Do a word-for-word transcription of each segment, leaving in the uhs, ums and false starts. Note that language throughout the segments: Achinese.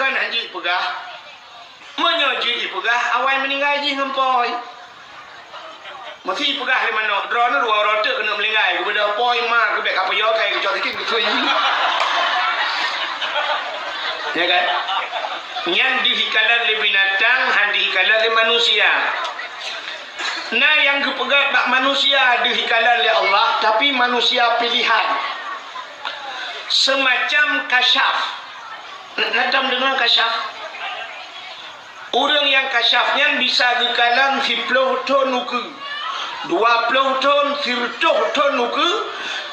Hana jeuet peugah. Meunyoe jeuet ipeugah, awai meuninggai jih ngon pôi. Meusi ipeugah lé manok, droeneuh dua uroe teuk keuneuk meuninggai, geubeudôh pôi ma geubek ka peuyô kai geucok sikit geusui. Ya kan? Nyan deuh ikalon lé binatang, han deuh ikalon lé manusia. Na nyang geupeugét bak manusia deuh ikalon lé Allah, tapi manusia pilihan. Seumacam kasyaf. Na, na tom deungoe kasyaf? Ureuëng nyang kasyaf nyan bisa geukalon siploh thon ukeue, dua ploh thon, sireutôh thon ukeue,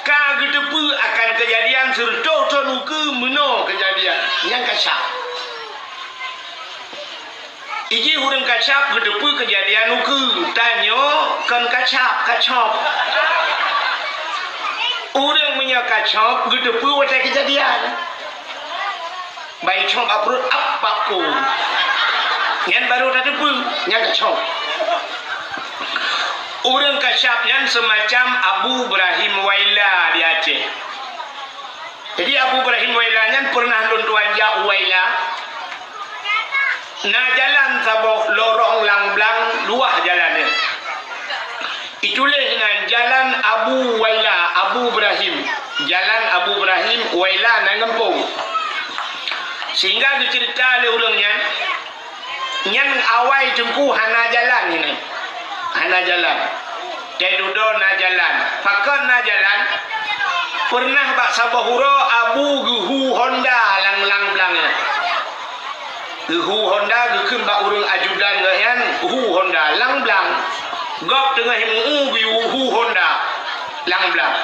ka geuteupeue akan keujadian sireutôh thon ukeue meunoe keujadian. Nyan kasyaf. Ijih ureuëng kasyaf geuteupeue keujadian ukeue, tanyoe kon kasyaf, kacop. Ureuëng meunyoe kacop geuteupeue watée keujadian. Bai cop bak pruet, ap bak ku. Nyan barô tateupeue, nyan kacop. Ureuëng kasyaf nyan seumacam Abu Ibrahim Waila di Aceh. Jadi, Abu Ibrahim Waila nyan peureunah lôn tuan jak u Waila. Na jalan saboh lorong lam blang, luwah jalan nyan. Ituléh nan Jalan Abu Waila, Abu Ibrahim. Jalan Abu Ibrahim Waila nan gampông. Sehingga geuceurita lé ureuëng nyan, nyan awai Teungku hana jalan nyan. Hana jalan. Teududoe na jalan. Pakon na jalan? Peureunah bak saboh uroe Abu geuhu honda lam, lam blang nyan. Geuhu honda geukheun bak ureuëng ajudan geuh nyan, hu honda lam blang. Gob teungoh meu-u geuhu honda lam blang.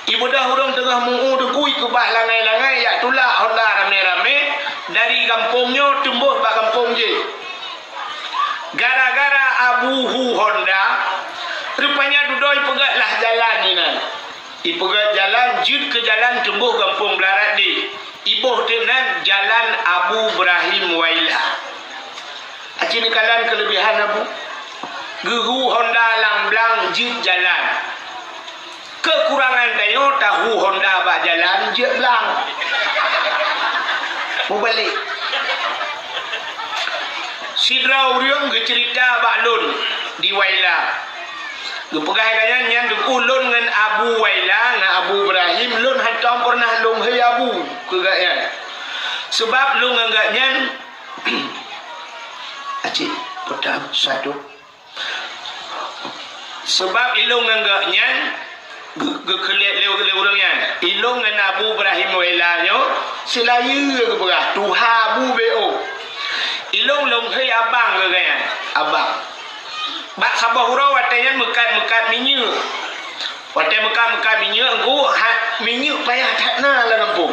Ibeudôh ureuëng teungoh meu-u Teungku ikeubah langai-langai jak tulak honda ramé-ramé dari gampông nyoe teumbôh bak gampông jéh. Gara-gara Abu hu honda, rupanya dudoe ipeugét lah jalan inan. Ipeugét jalan jeuet keu jalan teumbôh gampông Blarat deh. Iboh teuk nan Jalan Abu Ibrahim Waila. Aci neukalon keuleubihan Abu. Geuhu honda lam blang jeuet jalan. Keukurangan tanyoe tahu honda bak jalan jeuet blang. Mubalek. Sidroe ureuëng geuceurita bak lôn di Waila. Geupeugah lagée nyan, nyan Teungku, lôn ngon Abu Waila ngon Abu Ibrahim, lôn hantom peureunah lôn hei Abu keu gobnyan. Seubab lôn ngon gobnyan, aci, peutang satu. Seubab ilôn ngon gobnyan geu-, geukheun lé, lé ureuëng nyan. Ilôn ngon Abu Ibrahim Waila nyoe silayeue geupeugah, tuha Abu B O. Ilôn lôn hei abang keu gobnyan, abang. Bak saboh uroe watée nyan meukat-meukat minyeuk. Watée meukat-meukat minyeuk Teungku, ha, minyeuk payah that na lam gampông.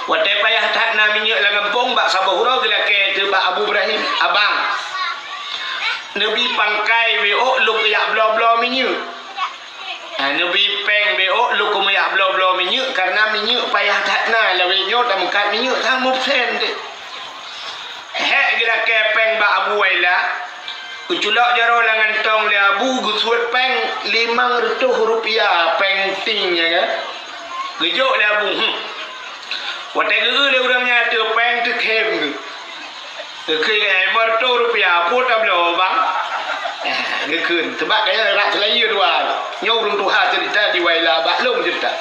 Watée payah that na minyeuk lam gampông, bak saboh uroe geulakée teuk bak Abu Ibrahim, "Abang, neubi pangkai beu lôn kujak bloe-bloe minyeuk. Ha, neubi péng beu lôn kujak bloe-bloe minyeuk, kareuna minyeuk payah that na, lawét nyoe tameukat minyeuk sampoe sen teuk." Hék geulakée péng bak Abu Waila, geuculok jaroe lam gantong lé Abu, geusuet péng limong reutôh rupiah, péng ting nyan kan. Geujok lé Abu, hmm. Watée geu lé ureuëng nyan ateueh péng teukhém geuh. Geukheun, "Limong reutôh rupiah, peue tabloe, Bang?" Eh, geukheun, seubab kayée rab seulayeue dua. Nyoe ureuëng tuha ceurita di Waila bak lôn ceurita.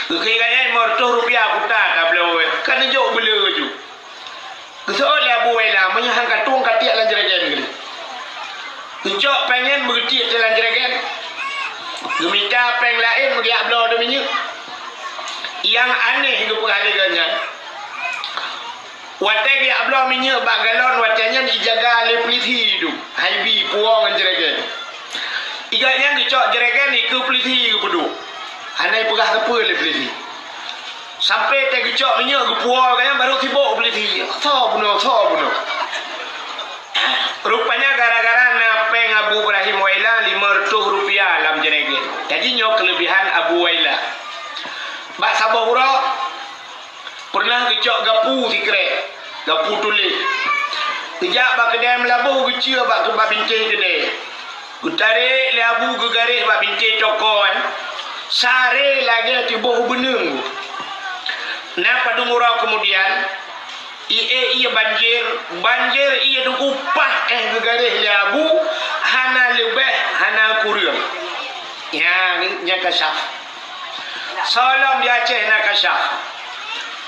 Geukheun, "Limong reutôh rupiah, peue tabloe, ka neujok beuleu ju." Geuseuôt lé Abu Waila, meunyoe han ka tueng ka tiek lam jregen geuh. Geucok péng nyan beugeucok lam jregen. Geumita péng laén geujak bloe dum minyeuk. Nyang aneh geupeugah lé gobnyan, watée geujak bloe minyeuk bak galon, watée nyan ijaga lé peulisi dum, hai bi puwoe ngon jregen. Gobnyan geucok jregen ikeue peulisi geupeuduek. Hana ipeugah keupeue lé peulisi. Sampoe teuh geucok minyeuk geupuwoe gobnyan barô sibok peulisi. Soe bunoe, soe bunoe. Rupanya gara-gara na péng Abu Ibrahim Waila limong reutôh rupiah lam jregen. Jadi nyoe keuleubihan Abu Waila. Bak saboh uroe, peureunah geucok gapu sikrek, gapu tuléh. Geujak bak keudè meulaboh geucue bak, bak bintéh keudè. Geutarek lé Abu geugaréh bak bintéh toko nyan, saré lagée tuboh beuneung. Na padum uroe keumudian, ié ié banjir, banjir ié teungku pah éh geugaréh lé abu, hana leubeh, hana kureueng. Nyan, nyan kasyaf. Soe lom di Aceh na kasyaf.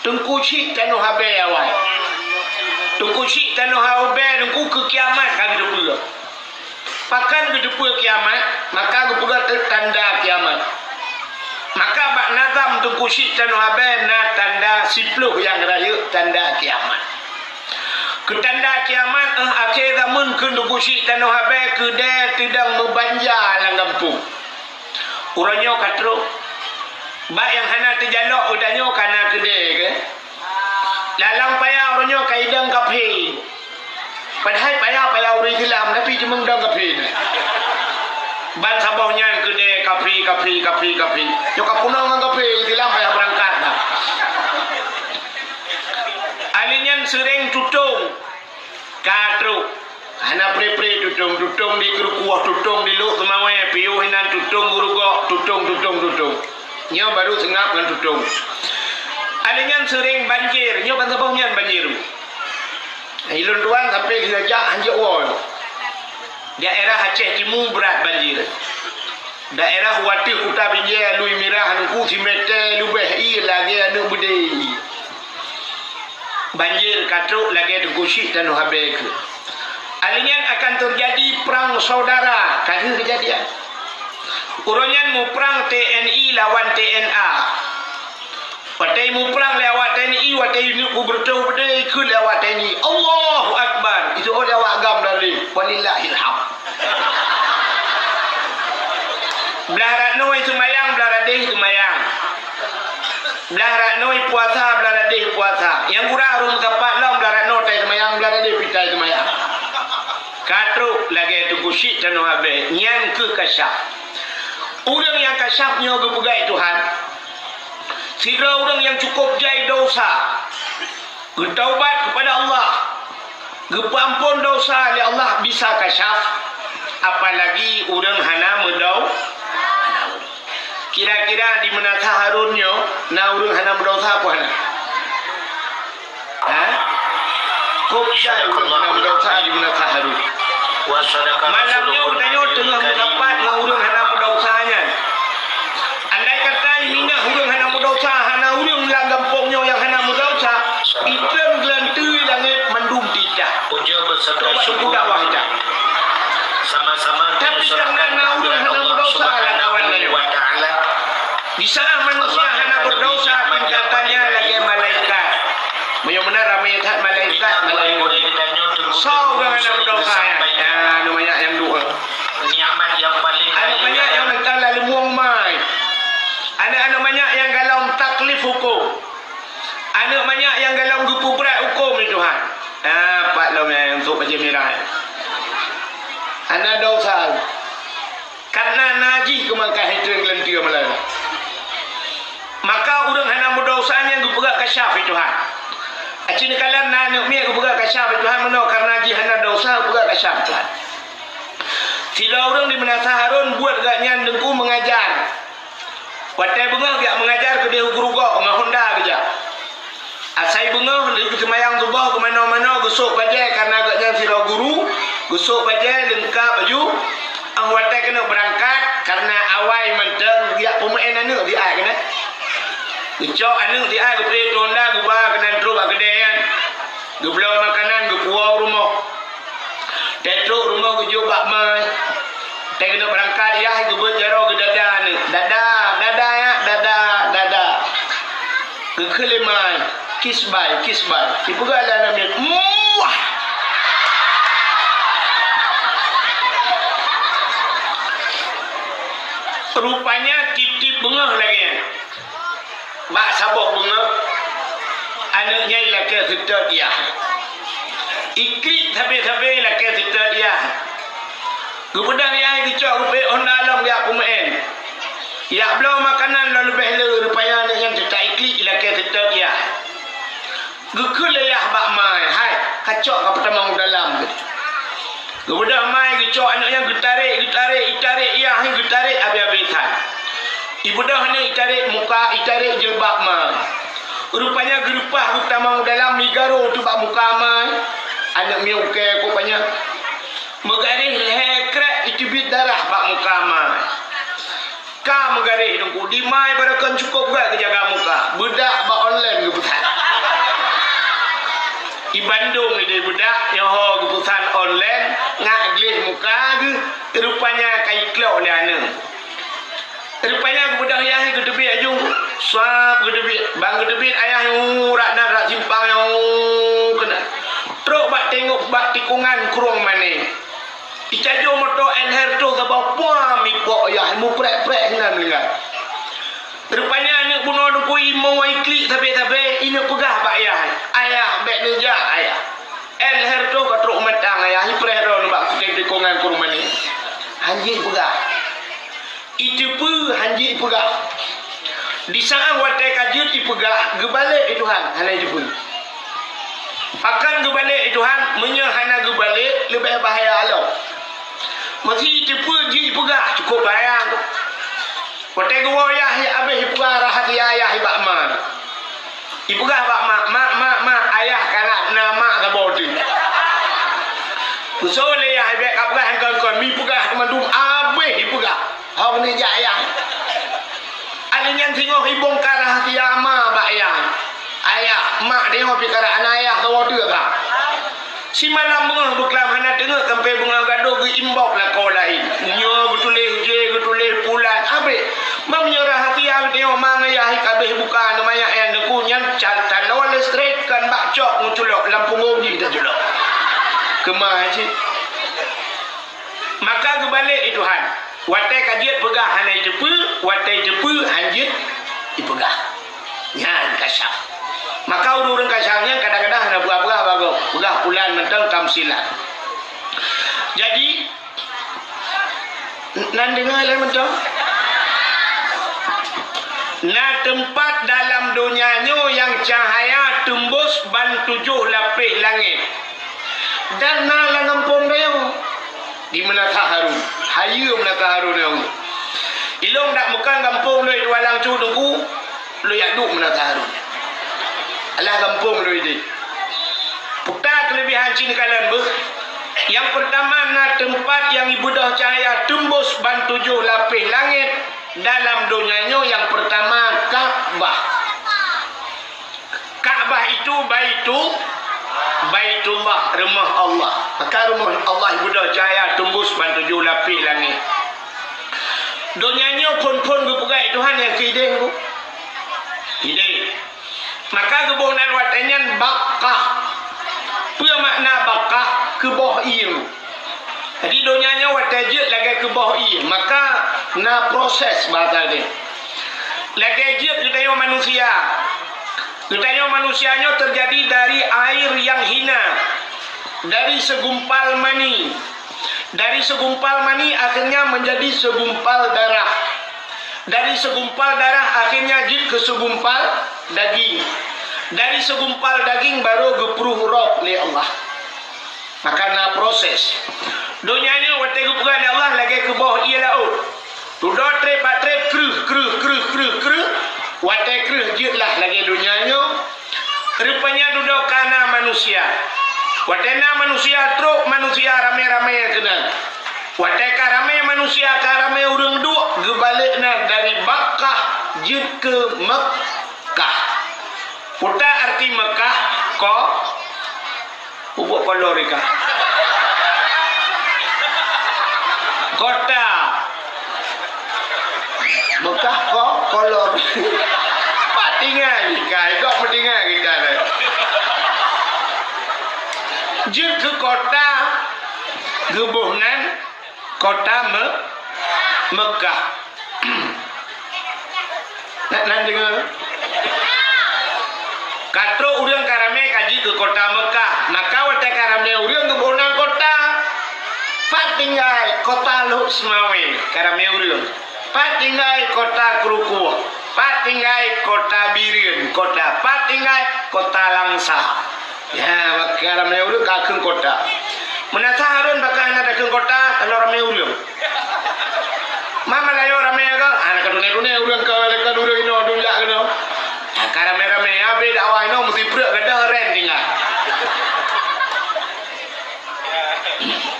Teungku Chik Tanoh Abée awai. Teungku Chik Tanoh Abée teungku keu kiamat ka geuteupeue. Pakon geuteupeue kiamat, maka geupeugah teuk tanda kiamat. Maka bak nazam Teungku Chik Tanoh Abée na tanda siploh nyang rayeuk tanda kiamat. Keu tanda kiamat, eh, akhé zameun kheun Teungku Chik Tanoh Abée keudée teudong meubanja lam gampông. Uroe nyoe ka trok. Bak nyang hana teujalok u tanyoe ka na keudée, keu? Lam paya uroe nyoe ka idong kaphé. Padahai paya, paya ureuëng Islam, tapi cuma dong kaphé. Ban saboh nyan keudée kaphé, kaphé, kaphé, kaphé. Nyoe ka punong ngon kaphé, Islam payah beurangkat dah. Ahli nyan seuréng tutong. Ka trok. Hana pre-pre tutong, tutong di keurukoh, tutong di lok seumawé, piôh inan tutong geurugoe, tutong, tutong, tutong. Nyoe baru seungab ngon tutong. Ahli nyan seuréng banjir, nyoe ban saboh nyan banjir. Ilôn tuan sampai lheueh jak hanjeuet woe. Daerah Aceh Timu brat banjir. Daerah u ateueh Kuta Binjai, Alui Mirah, Teungku, simeté leubeh ié lagée aneuëk beudé ié. Banjir ka trok lagée Teungku Chik Tanoh Abée kheun. Ahli nyan akan teujadi prang saudara, ka deuh keujadian. Uroe nyan muprang T N I lawan T N A. Watée muprang lé awak T N I, watée ineuk peubeureutoh beudé kheun lé awak T N I, "Allahu Akbar!" Itu oh lé awak GAM dari, walillahil hamd. Blah rat noe seumayang, blah rat deh seumayang. Blah rat noe puasa, blah rat deh puasa. Nyang gura ureuëng meusapat lom, blah rat noe tai seumayang, blah rat deh pitai seumayang. Ka trok lagée Teungku Chik Tanoh Abée, nyan keuh kasyaf. Ureuëng nyang kasyaf nyoe geupeugah Tuhan, sidroe ureuëng nyang cukôp jai desya, geutaubat keupada Allah, geupeuamphon desya lé Allah bisa kasyaf, apalagi ureuëng hana meudau-, kira-kira di Meunasah Harun nyoe na ureuëng hana meudesya peue hana? Ha? Kok jai ureuëng hana meudesya di Meunasah Harun? Malam nyoe geutanyoe teungoh meusapat ngon ureuëng hana meudesya nyan. Andai kata ingat ureuëng hana meudesya, hana ureuëng lam gampông nyoe nyang hana meudesya, itreun geulanteue langét mandum titah. Coba teupeue dakwah dah. Tapi karena na ureuëng hana meudesya lam kawan nyoe. Di saat manusia hana berdosa, tingkatannya lagée malaikat. Meunyoe meunan ramé that malaikat, malaikat. Soe ureuëng hana berdosa nyan? Ya, aneuk manyak nyang dua. Aneuk manyak nyang ka laleueng mai. Aneuk-aneuk manyak nyang golom taklif huköm. Aneuk manyak nyang golom geupeubrat huköm lé Tuhan. Ah, pat lom nyang sôk bajée mirah. Hana dosa. Karena na jih keumakan hitreng leunteu malam. Maka ureuëng hana meudesya nyan geupeugah kasyaf lé Tuhan. Aci neukalon na aneuk miet geupeugah kasyaf lé Tuhan meunoe karena jih hana desya geupeugah kasyaf lé Tuhan. Sidroe ureuëng di Meunasah Harun buet gobnyan teungku meungajar. Watée beungoh geujak meungajar keudeh u geurugoe ngon honda geujak. Asai beungoh lheueh geuseumayang suboh geumanoe-manoe geusôk bajée karena gobnyan sidroe guru, geusôk bajée leungkab baju. Óh watée keuneuk beurangkat karena awai mantong geujak peumeu'én aneuk di ai keunoe. Geucok aneuk di ai geupeuék keu honda geuba keunan trok bak keudée nyan. Geubloe makanan geupuwoe u rumoh. Teutrok rumoh geujok bak mai. Teugeunok beurangkat yah geubeuet jaroe geudada aneuk. Dada, dada ya, dada, dada. Geukheun lé mai, kisbai, kisbai. Dipeugah lé aneuk miet, muah! Rupanya tieb-tieb beungoh lagée nyan. Bak saboh beungoh, aneuk nyan ilakée seutôt yah. Iklik sabe-sabe ilakée seutôt yah. Geubeudôh yah geucok geupeuék honda lom geujak peumeu'én. Jak bloe makanan lom leubeh le, rupanya aneuk nyan teutak iklik ilakée seutôt yah. Geukheun lé yah bak mai, hai, kacok ka peutamong u dalam. Geubeudôh mai geucok aneuk nyan geutarek, geutarek, itarek yah, geutarek abéh-abéh that. Ibeudôh aneuk itarek muka, itarek jilbab mai. Rupanya geureupah geutamong dalam, migaro teuk bak muka ma. Aneuk miet ukée kok panyang. Meugaréh lhée krek, iteubiet darah bak muka ma. Ka meugaréh Teungku, di ma ibarat kon cukôp gét geujaga muka. Beudak bak online geupeusan. I bandum ideh beudak, nyoe geupeusan online, ngak gleh muka geuh, rupanya ka iklok lé aneuk. Rupanya geubeudôh yah geuteubiet aju, suab geuteubiet. Ban geuteubiet ayah nyoe rot na rot simpang nyoe keunan. Trok bak teungoh bak tikongan krueng mané. Icajoh moto L R toh saboh puam ipok yah, muprek-prek sinan meuninggai. Rupanya aneuk bunoe Teungku imoe iklik sabe-sabe, ineuk peugah bak ayah, "Ayah, bék neujak, Ayah." L R toh ka trok mantong ayah, ipreh droe nibak kutem tikongan krueng mané. Hanjeuet peugah. Iteupeue hanjeuet ipeugah. Di saát watée ka jeuet ipeugah, geubalek i Tuhan, hana iteupeue. Pakon geubalek i Tuhan, meunyoe hana geubalek, leubeh bahaya lom. Meusé iteupeue jeuet ipeugah, cukôp bahaya. Watée geuwoe yah, habéh ipeugah rahsia yah bak ma. Ipeugah bak mak, "Mak, mak, mak, ayah ka na, na mak saboh teuk." Peuseuh lé yah, "Bék kapeugah kon-kon, mi peugah teuma dum abéh ipeugah." Hong neujak ayah. Alèh nyan singoh ibongkar rahsia ma bak ayah. "Ayah, mak deungoe pih karap na ayah saboh teuk ka." Simalam beungoh beuklam hana teungeut sampoe beungoh gadôh geu-inbox lakoe laén. Nyoe geutuléh J, geutuléh Pulan, abéh. Meunyoe rahsia geutanyoe ma ngon yah ka abéh buka ngon manyak nyan Teungku, nyan cal-, taloe leustrek kon bak cok meuculok lam punggong jih taculok. Keumah cit. Maka geubalek i Tuhan. Watée ka jeuet peugah hana iteupeue, watée iteupeue hanjeuet ipeugah. Nyan kasyaf. Maka ureuëng-ureuëng kasyaf nyan kadang-kadang hana peugah-peugah bagoe, peugah pulan mantong tamsilan. Jadi, nan deungoe lé mantong. Na teumpat dalam donya nyoe nyang cahya teumbus ban tujoh lapéh langét. Dan na lam gampông tanyoe. Di Meunasah Harun. Hayeue Meunasah Harun nyoe. Ilong dak meukan gampông lôn Tualang Cu Teungku, lôn yak duek Meunasah Harun. Alah gampông lôn ideh. Peue ta keuleubehan cit neukalon beuh. Nyang peurtama na teumpat nyang ibeudôh cahya teumbus ban tujoh lapéh langét dalam donya nyoe, nyang peurtama Ka'bah. Ka'bah itu baitu, Baitullah, rumoh Allah. Maka rumoh Allah ibeudôh cahya teumbus ban tujoh lapéh langét. Donya nyoe phon-phon geupeugah Tuhan nyang keu ideh, Bu. Ideh. Maka geuboh nan watée nyan Bakkah. Peue makna Bakkah? Keuboh ié. Jadi donya nyoe watée jeuet lagée keuboh ié, maka na proses bahasa deh. Lagée jeuet geutanyoe manusia. Geutanyoe manusia nyoe teujadi dari air nyang hina, dari segumpal mani. Dari segumpal mani akhirnya menjadi segumpal darah. Dari segumpal darah akhirnya jeuet keu segumpal daging. Dari segumpal daging baru geupruh roh lé Allah. Maka na proses. Donya nyoe watée geupeugah lé Allah lagée keuboh ié laôt. Dudoe treb bak treb, kreueh, kreueh, kreueh, kreueh, kreueh. Watée kreueh jeuet lah lagée donya nyoe. Rupanya dudoe ka na manusia. Watée na manusia trok manusia ramé-ramé keunan. Watée ka ramé manusia, ka ramé ureuëng duek, geubalek na dari Bakkah jeuet keu Mekkah. Peue ta arti Mekkah? Ko Pupuk kolor ikan. Kota. Mekah ko kolor. Pat tinggai ikan, kok peutinggai kita ni. Jeuet keu kota geuboh nan Kota Me-, Mekah. Nan, nan deungoe? Ka trok ureuëng ka ramé ka jeuet keu kota Mekah. Maka watée ka ramé ureuëng geuboh nan kota. Pat tinggai kota Lhokseumawe, ka ramé ureuëng. Pat tinggai kota Krukoh. Pat tinggai kota Bireuen, kota. Pat tinggai kota Langsa. Ya, maka ramé ureuëng ka kheun kota. Meunasah Harun baka hana takheun kota, kalau ramé ureuëng. Ma Malayo ramé ka, hana ka tuné-tuné ureuëng ka, ka ureuëng inoe duek jak keunoe. Ka ramé-ramé, habéh dakwah inoe meusipreuk gadôh ren tinggai.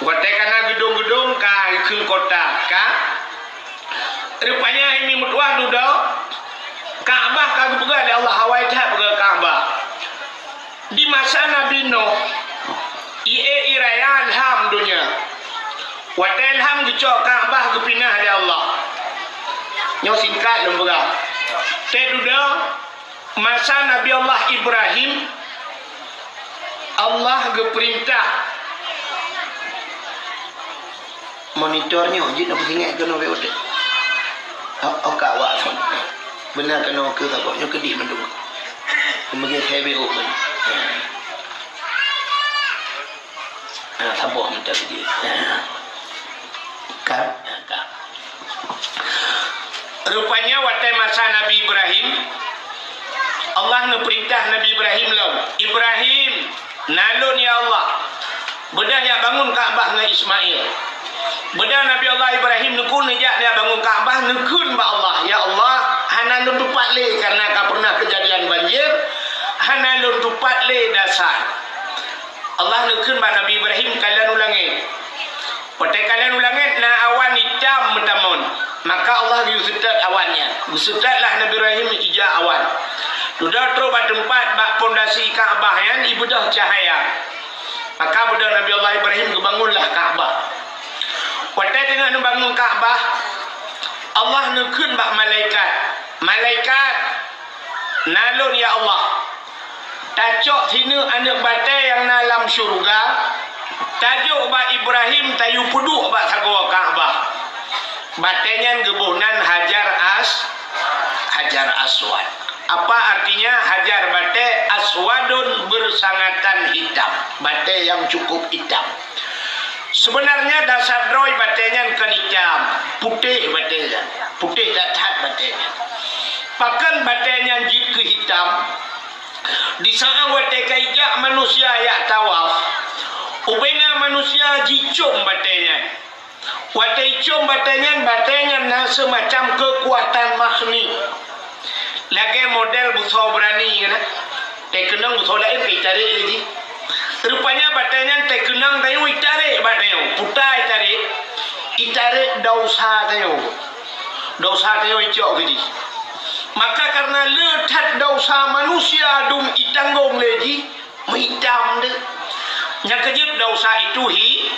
Watée ka na geudong-geudong ka ikheun kota, ka. Rupanya hai mi meutuah dudoe, Ka'bah ka geupeugah lé Allah, awai that peugah Ka'bah. Di masa Nabi Nuh, ié iraya lham donya. Watée lham geucok Ka'bah geupinah lé Allah. Nyoe singkat lôn peugah. Teududoe, masa Nabi Allah Ibrahim, Allah geupeurintah. Monitor nyoe jeuet na peusingat keunoe beu udeb. Oh, oh, ka awak son. Beuna keunoe keu saboh nyoe keudeh mandum. Kemudian saya beu. Ha, saboh minta video. Ha. Ka, ha, ka. Rupanya watée masa Nabi Ibrahim, Allah neupeurintah Nabi Ibrahim lom, "Ibrahim, na lôn ya Allah, beudôh jak bangun Ka'bah ngon Ismail." Beudôh Nabi Allah Ibrahim neukheun neujak jak bangun Ka'bah, neukheun bak Allah, "Ya Allah, hana lôn tupat lé kareuna ka pernah keujadian banjir, hana lôn tupat lé dasar." Allah neukheun bak Nabi Ibrahim kalon u langét. Watée kalon u langét na awan itam meutamon, maka Allah geuyue seutôt awan nyan. Geuseutôt lah Nabi Ibrahim ija awan. Dudoe trok bak teumpat bak pondasi Ka'bah nyan ibeudôh cahya. Maka beudôh Nabi Allah Ibrahim geubangunlah Ka'bah. Watée teungoh neubangun Ka'bah, Allah neukheun bak malaikat, "Malaikat, na lôn ya Allah." Tacok sineuk aneuëk batée nyang na lam syeuruga, tajok bak Ibrahim tayue peuduek bak sagoe Ka'bah. Batée nyan geuboh nan Hajar As-, Hajar Aswad. Apa artinya Hajar batée? Aswadun, bersangatan hitam. Batée nyang cukup hitam. Sebenarnya dasar droe batée nyan kon hitam, putéh batée nyan. Putéh that-that batée nyan. Pakon batée nyan jeuet keu hitam? Di saát watée ka ijak manusia jak tawaf, ubena manusia jicom batée nyan. Watée icom batée nyan, batée nyan na seumacam keukuatan magnet. Lagée model busoe beurani keunan. Teukeunong busoe laén ka itarek lé jih. Rupanya batée nyan teukeunong tanyoe itarek bak tanyoe. Puta itarek, itarek desya tanyoe. Desya tanyoe icok keu jih. Maka kareuna le that desya manusia dum itanggong lé jih, meuhitam deuh. Nyang keujeuet desya itu hi-,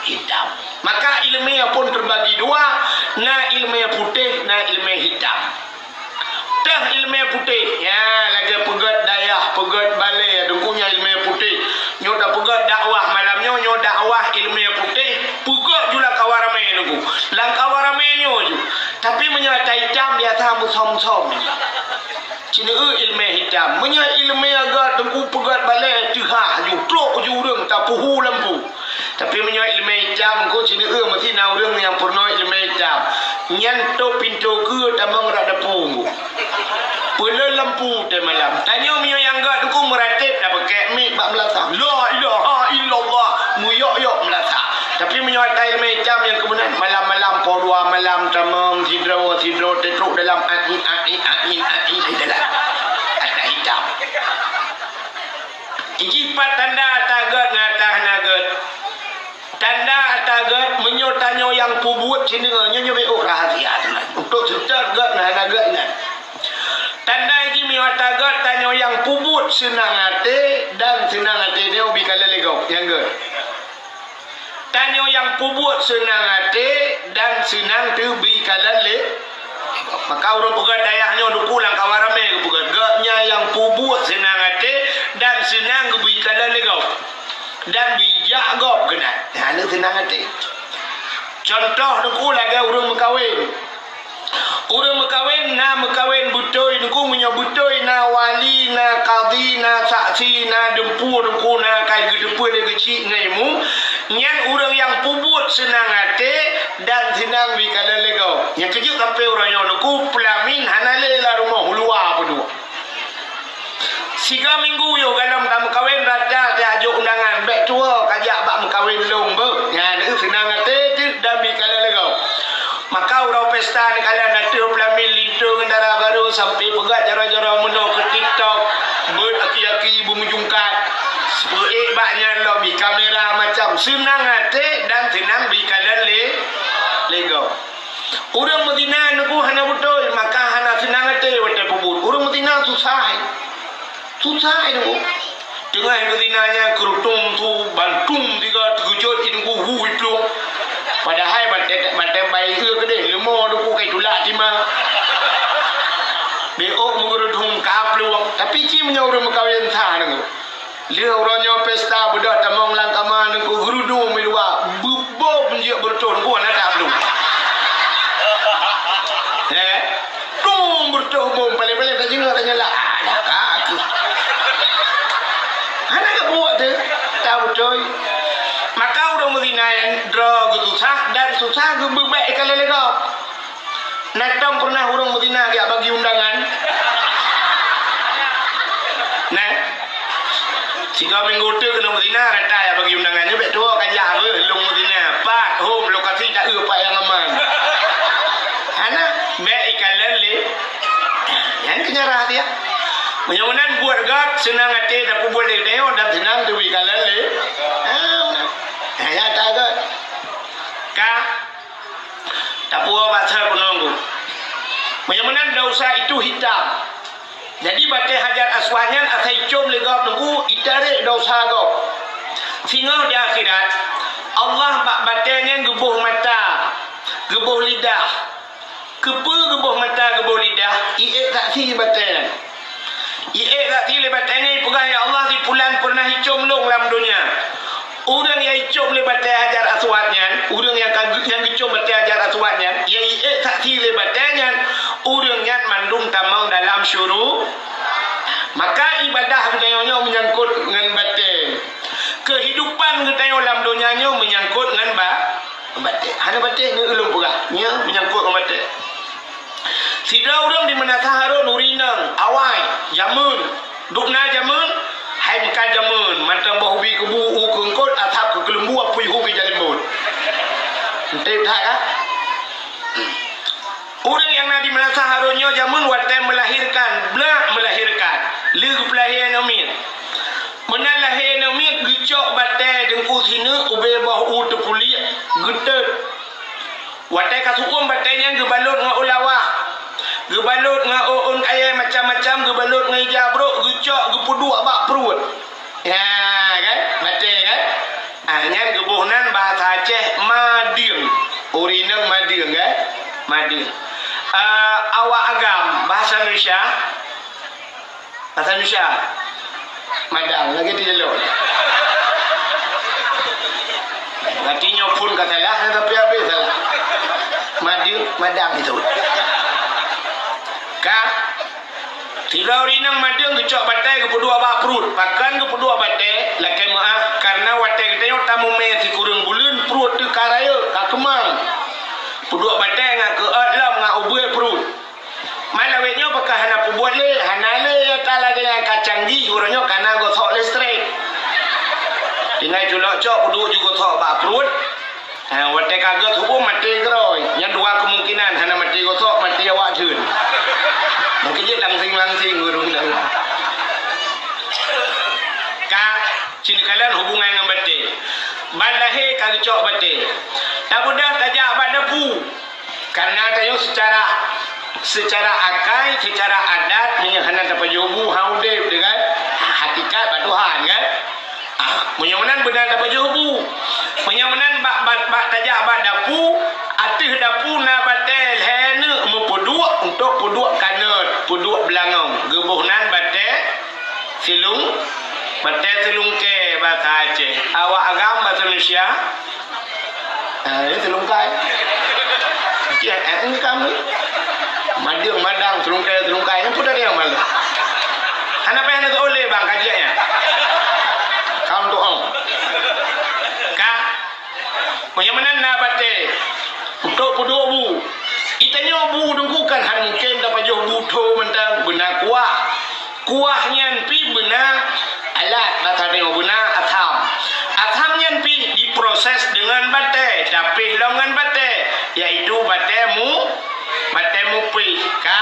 hitam. Maka iéleumé pun teubagi dua, na iéleumé putéh, na iéleumé hitam. Teuh iéleumé putéh, ya, lagée peugét dayah, peugét balée, teungku nyan iéleumé putéh. Nyoe tapeugét dakwah malam nyoe, nyoe dakwah iéleumé putéh, peugét ju lam kawan ramé teungku. Lam kawan ramé nyoe ju. Tapi meunyoe ata hitam, biasa meusom-som. Ceuneuk iéleumé hitam. Meunyoe iéleumé agak teungku peugét balée teuhah ju, trok ju ureuëng tapeuhu lampu. Tapi meunyoe iéleumé hitam, engko ceuneuk meusti na ureuëng nyang peurunoe iéleumé hitam. Nyan tôp pintoe keue tamong rak dapu engko. Peuleueh lampu teuh malam. Tanyoe meunyoe nyang gét teungku meuratéb tapakèk mik bak meulasah. La ilaha illallah. Meuyok-yok meulasah. Tapi meunyoe ata iéleumé hitam nyang keumeunan malam-malam poh dua malam tamong sidroe-sidroe teutrok dalam ai, ai, ai, ai, ai dalam. Ata hitam. Iji pat tanda ata gét ngon ata hana gét. Tanda ata gét, meunyoe tanyoe nyang peubuet sineungoe, nyoe, nyoe beu rahasia teuma. Untuk seutôt gét ngon hana gét nyan. Tanda jih meunyoe ata gét, tanyoe nyang peubuet seunang até dan seunang até nyoe bri kalon lé gob nyang gét. Tanyoe nyang peubuet seunang até dan seunang teubri kalon lé. Maka ureuëng peugét dayah nyoe teungku lam kawan ramé geupeugét, gobnyan nyang peubuet seunang até dan seunang geubri kalon lé gob. Dan bijak gob keunan. Hana seunang até. Cuntoh teungku lagée ureuëng meukawen. Ureuëng meukawen na meukawen beutôi teungku, meunyoe beutôi na wali, na kadhi, na saksi, na dumpeue teungku, na kai geuteupeue lé geuchik ngon imeum, nyan ureuëng nyang peubuet seunang até dan seunang bri kalon lé gob. Nyang keujeuet sampoe uroe nyoe teungku, peulamin hana lé lam rumoh, u luwa peue duek. Siga minggu yoh galom tameukawen rata tajok undangan, bék tuwoe kajak bak meukawen lôn beuh. Nyan seunang até teuk dan bri kalon lé gob. Maka uroe pesta neukalon ateueh peulamin linto ngon dara barô sampoe peugét jaroe-jaroe meunoe Seunang até dan seunang bri kalon lé, lé gob. Ureuëng meuzina nunggu hana beutôi, maka hana seunang até watée peubuet. Ureuëng meuzina susah, eh. Susah, eh, nunggu. Teungoh meuzina nyan keurutom su bantum tiga teukeujot, eh, nunggu hu iplueng. Padahai batée, batée bai eu keudeh, leumo nunggu kai tulak tima. Beok meugeurudong ka plueng. Tapi ci meunyoe ureuëng meukawen sa nunggu. Lheueh uroe nyoe pesta beudôh tamong lam kama nunggu geurudong miluwa, beuboh beunjeuet beureutoh nunggu hana tablueng. Eh? Dum beureutoh bom, paléng-paléng tajingoe tanyala. Ah, dah ka aku. Hana ka buet teuh, ta beutôi. Maka ureuëng meuzina nyang droe geususah dan susah geubeubek ikalon lé gob. Na tom peureunah ureuëng meuzina jak bagi undangan? Nah, sigoe minggu teuk keuneuk meuzina, rata jak bagi undangan. Nyoe bék tuwoe ka jah beuh lôn meuzina. Pat, hom, lokasi taeu pat nyang aman. Hana, bék ikalon lé. Nyan keuh nyang rahsia. Meunyoe meunan buet göt, seunang até tapeubuet lé geutanyoe dan seunang teubi kalon lé. Ah, meunan. Nah, nyata göt. Ka Tapuwoe bak seuhat keunoe nunggu. Meunyoe meunan desya itu hitam. Jadi batée Hajar Aswad nyan asai icom lé gob nunggu, itarek desya gob. Singoh di akhirat, Allah bak batée nyan geuboh mata, geuboh lidah. Keupeue geuboh mata, geuboh lidah? Iék saksi batée nyan. Iék saksi lé batée nyan, ipeugah, "Ya Allah, si pulan peureunah icom lôn lam donya." Ureuëng nyang icom lé batée Hajar Aswad nyan, ureuëng nyang ka geu-, nyang geucom batée Hajar Aswad nyan, nyang iék saksi lé batée nyan, ureuëng nyan mandum tamong dalam syuru-, maka ibadah geutanyoe nyoe meunyangkot ngon batée. Keuhidupan geutanyoe lam donya nyoe meunyangkot ngon ba-, batée. Hana batée ngon ulôn peugah, nyoe meunyangkot ngon batée. Sidroe ureuëng di Meunasah Harun, ureuëng inong, awai, jameun. Duek na jameun, hai meukat jameun, mantong boh ubi keubu u keungkot, asab keu keuleumbu, apui hu keu jalimbot. Eunteuk that ka? Ureuëng nyang na di Meunasah Harun nyoe jameun watée meulahirkan, blak meulahirkan, lheueh geupeulahé aneuk miet. Meunan lahé aneuk miet geucok batée teungku sineuk ubé boh u teupuliek, geutot. Watée ka su'uem batée nyan geubalot ngon ulawah, geubalot ngon ôn kayée macam-macam, geubalot ngon ija brok, geucok geupeuduek bak pruet. Ya, kan? Batée, kan? Ah, nyan geuboh nan bahasa Aceh madeueng. Ureuëng inong madeueng, kan? Madeueng. Ah, awak agam, bahasa Indonesia. Bahasa Indonesia. Madang, lagée di lelok. Berarti nyoe phon ka salah, tapi habéh salah. Madeueng, madang itu. Ka? Sidroe ureuëng inong madeueng geucok batée geupeuduek bak pruet. Pakon geupeuduek batée? Lakée meuáh, kareuna watée geutanyoe tamumé sikureueng buleuen, pruet teuh ka rayeuk, ka keumang. Peuduek batée ngon keuôt lom ngon ubeuet pruet. Man lawét nyoe pakon hana peubuet lé, hana lé ata lagée nyang ka canggih uroe nyoe kana gosok listrik. Tinggai culok cok peuduek ju gosok bak pruet. Ha, watée ka gét huköm maté keudroe. Nyan dua kemungkinan, hana maté gosok, maté awak theun. Mungken jeuet langsing-langsing ureuëng nyan. Ka, ci neukalon hubungan ngon batée. Ban lahé ka geucok batée. Tabeudôh tajak bak dapu. Karena tanyoe secara, secara akai, secara adat, meunyoe hana tapajoh bu, ha udeb, kan? Hakikat bak Tuhan, kan? Ah, meunyoe meunan beuna tapajoh bu. Meunyoe meunan bak, bak, bak tajak bak dapu, ateueh dapu na batée lhée neuk meupeuduek untuk peuduek kanot, peuduek beulangong. Geuboh nan batée silung, batée silungkée basa Aceh. Awak agam basa Indonesia. Ah, ini silungkai. Okey, eh, ini kamu. Madang, madang, silungkai, silungkai. Ini pun ada yang malu. Hana payah nak oleh bang kajiannya. Kamu doang. Ka? Meunyoe meunan na batée. Untuk peuduek bu. Itanyoe bu dengkukan han mungken tapajoh bu tho mantong beuna kuah. Kuah nyan pih beuna alat, basa tanyoe beuna asam. Asam nyan pih diproses deungon batée, tapéh lom ngon batée, yaitu batée mu-, batée mupéh. Ka?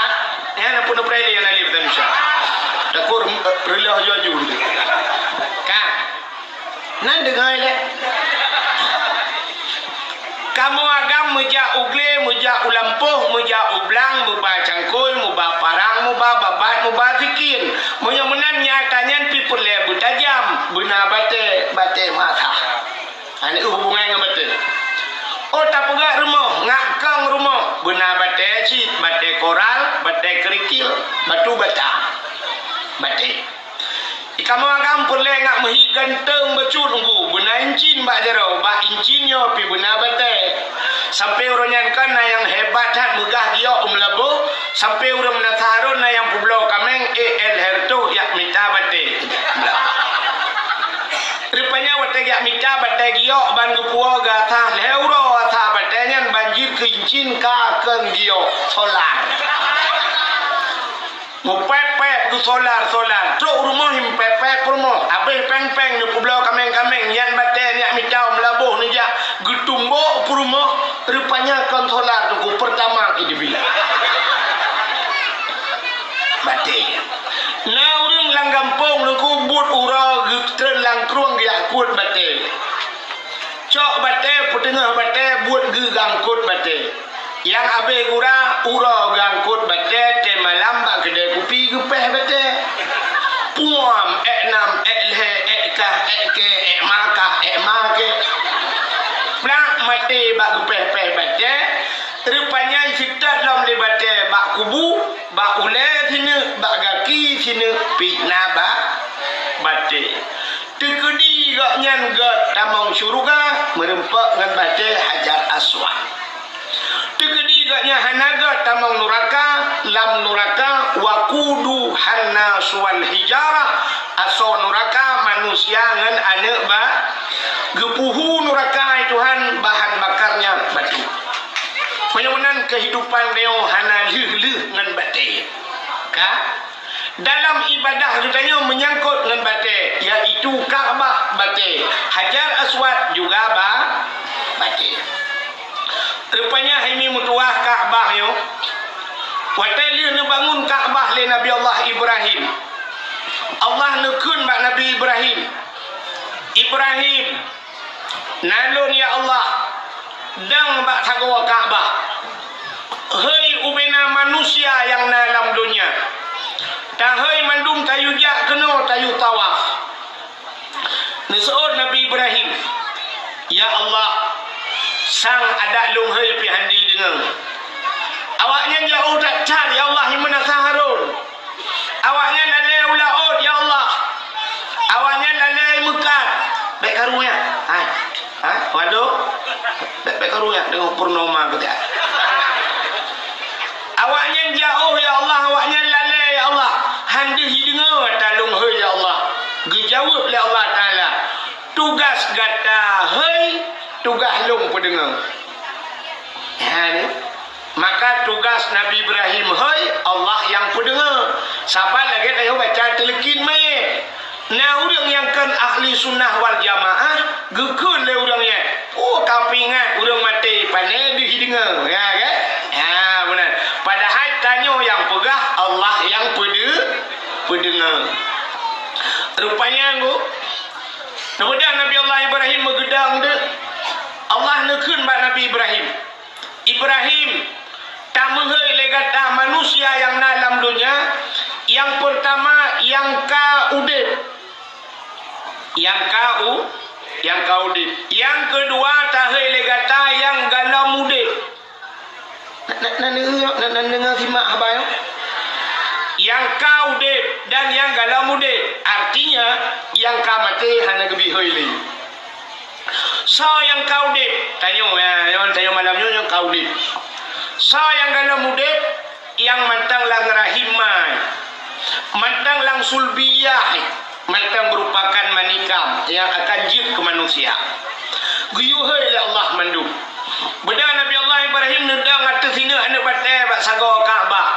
Nyan pun preh lé nyan lé basa Indonesia. Takot rem-, reuloh aju-aju. Ka? Nan deungai lé. Meujak u glé, meujak u lampôh, meujak u blang, meuba cangkôi, meuba parang, meuba babah, meuba sikin. Meunyoe meunan nyata nyan pih peureulée beutajam, beuna batée, batée mata. Hana hubungan ngon batée. Oh, tapeugah rumoh, ngak kong rumoh, beuna batée cit, batée koral, batée kerikil, batu bata. Batée. Di kamoe agam peureulée ngak meuhi ganteng bacut teungku, beuna incin bak jaroe, bak incin nyoe pih beuna batée. Sampoe uroe nyan kan na nyang hebat that meugah giok u Meulaboh, sampoe ureuëng meunasaron na nyang peubloe kaméng, eh, el hertoh yak mita batée. Rupanya watée yak mita batée giok ban geupuwoe gata lhée uroe asa batée nyan ban jeuet keu incin ka kheun giok solar. Meupép-pép geusolar-solar, trok u rumoh meupeupép peurumoh, abéh péng-péng neupeubloe kaméng-kaméng, nyan batée nyak mita u Meulaboh neujak geutumbok peurumoh, rupanya kon solar teungku, Pertamax i Debila. Batée. Na ureuëng lam gampông teungku buet uroe geutreun lam krueng geujak kuet batée. Cok batée, peuteungoh batée, buet geuangkot batée. Nyang abéh gura, uroe geuangkot batée, té malam bak keudée kupi geupéh batée. Puam, ék nam, ék lhée, ék kah, ék kée, ék makah, ék makée. Plak maté bak geupéh-péh batée, rupanya jitôt lom lé batée bak kubu, bak ulée sineuk, bak gaki sineuk, pih na bak batée. Teukeudi gobnyan gét tamong syeuruga meurumpok ngon batée Hajar Aswad. Teukeudi gobnyan hana gét tamong nuraka, lam nuraka waquduhan nasu wal hijarah, asoe nuraka manusia ngon aneuëk ba, geupuhu nuraka, hai Tuhan, bahan bakarnya batu. Meunyoe meunan keuhidupan tanyoe hana lheueh-lheueh ngon batée. Ka? Dalam ibadah geutanyoe meunyangkot ngon batée, yaitu Ka'bah batée, Hajar Aswad juga ba-, batée. Rupanya hai mi meutuwah Ka'bah nyoe, watée lheueh neubangun Ka'bah lé Nabi Allah Ibrahim, Allah neukheun bak Nabi Ibrahim, Ibrahim, na lôn, ya Allah, dang bak sagoe Ka'bah. Hei ubena manusia nyang na lam donya, tahei mandum tayue jak keunoe tayue tawaf. Neuseuôt Nabi Ibrahim, "Ya Allah, sang adak lôn hei pih hana jideungoe. Awaknyan jiôh that-that, ya Allah, i meunasah Harun." Awaknyan lalée u laôt, ya Allah. Awaknyan lalée meukat. Bék karu nyan. Hai. Ha? Waduh. Bék, bék karu nyan deungon purnoma keu dia. Awaknyan jiôh, ya Allah. Awaknyan lalée, ya Allah. Hana jideungoe ata lôn hei, ya Allah. Geujaweueb lé Allah Taala, "Tugaih gata hei, tugaih lôn peudeungoe." Nyan. Maka tugaih Nabi Ibrahim hei, Allah nyang peudeungoe. Sabab lagée tanyoe baca teuleukin manyét. Na ureuëng nyang kon ahli sunnah wal jamaah, geukheun lé ureuëng nyan, "Oh, ka peuingat ureuëng maté pané deuh jideungoe." Ya, kan? Ya, beuna. Padahai tanyoe nyang peugah, Allah nyang peudeu-, peudeungoe. Rupanya, ngu, neubeudôh Nabi Allah Ibrahim meugeudong deuh, Allah neukheun bak Nabi Ibrahim, "Ibrahim, tameuhei lé gata manusia nyang na lam donya, nyang peurtama nyang ka udeb." Nyang ka u-, nyang ka udeb. Nyang keudua tahei lé gata nyang galom udeb. Na, na, na, na, na, na, na, na, simak haba nyoe. Nyang ka udeb dan nyang galom udeb. Artinya, nyang ka maté hana geubri hôi lé. Soe nyang ka udeb? Tanyoe, ya, nyoe tanyoe malam nyoe nyang ka udeb. Soe nyang galom udeb? Nyang mantong lam rahim ma, mantong lam sulbiyah, mantong meurupakan manikam nyang akan jeuet keu manusia. Geuyue hôi lé Allah mandum. Beudôh Nabi Allah Ibrahim neudong ateueh sineuk aneuëk batée bak sagoe Ka'bah.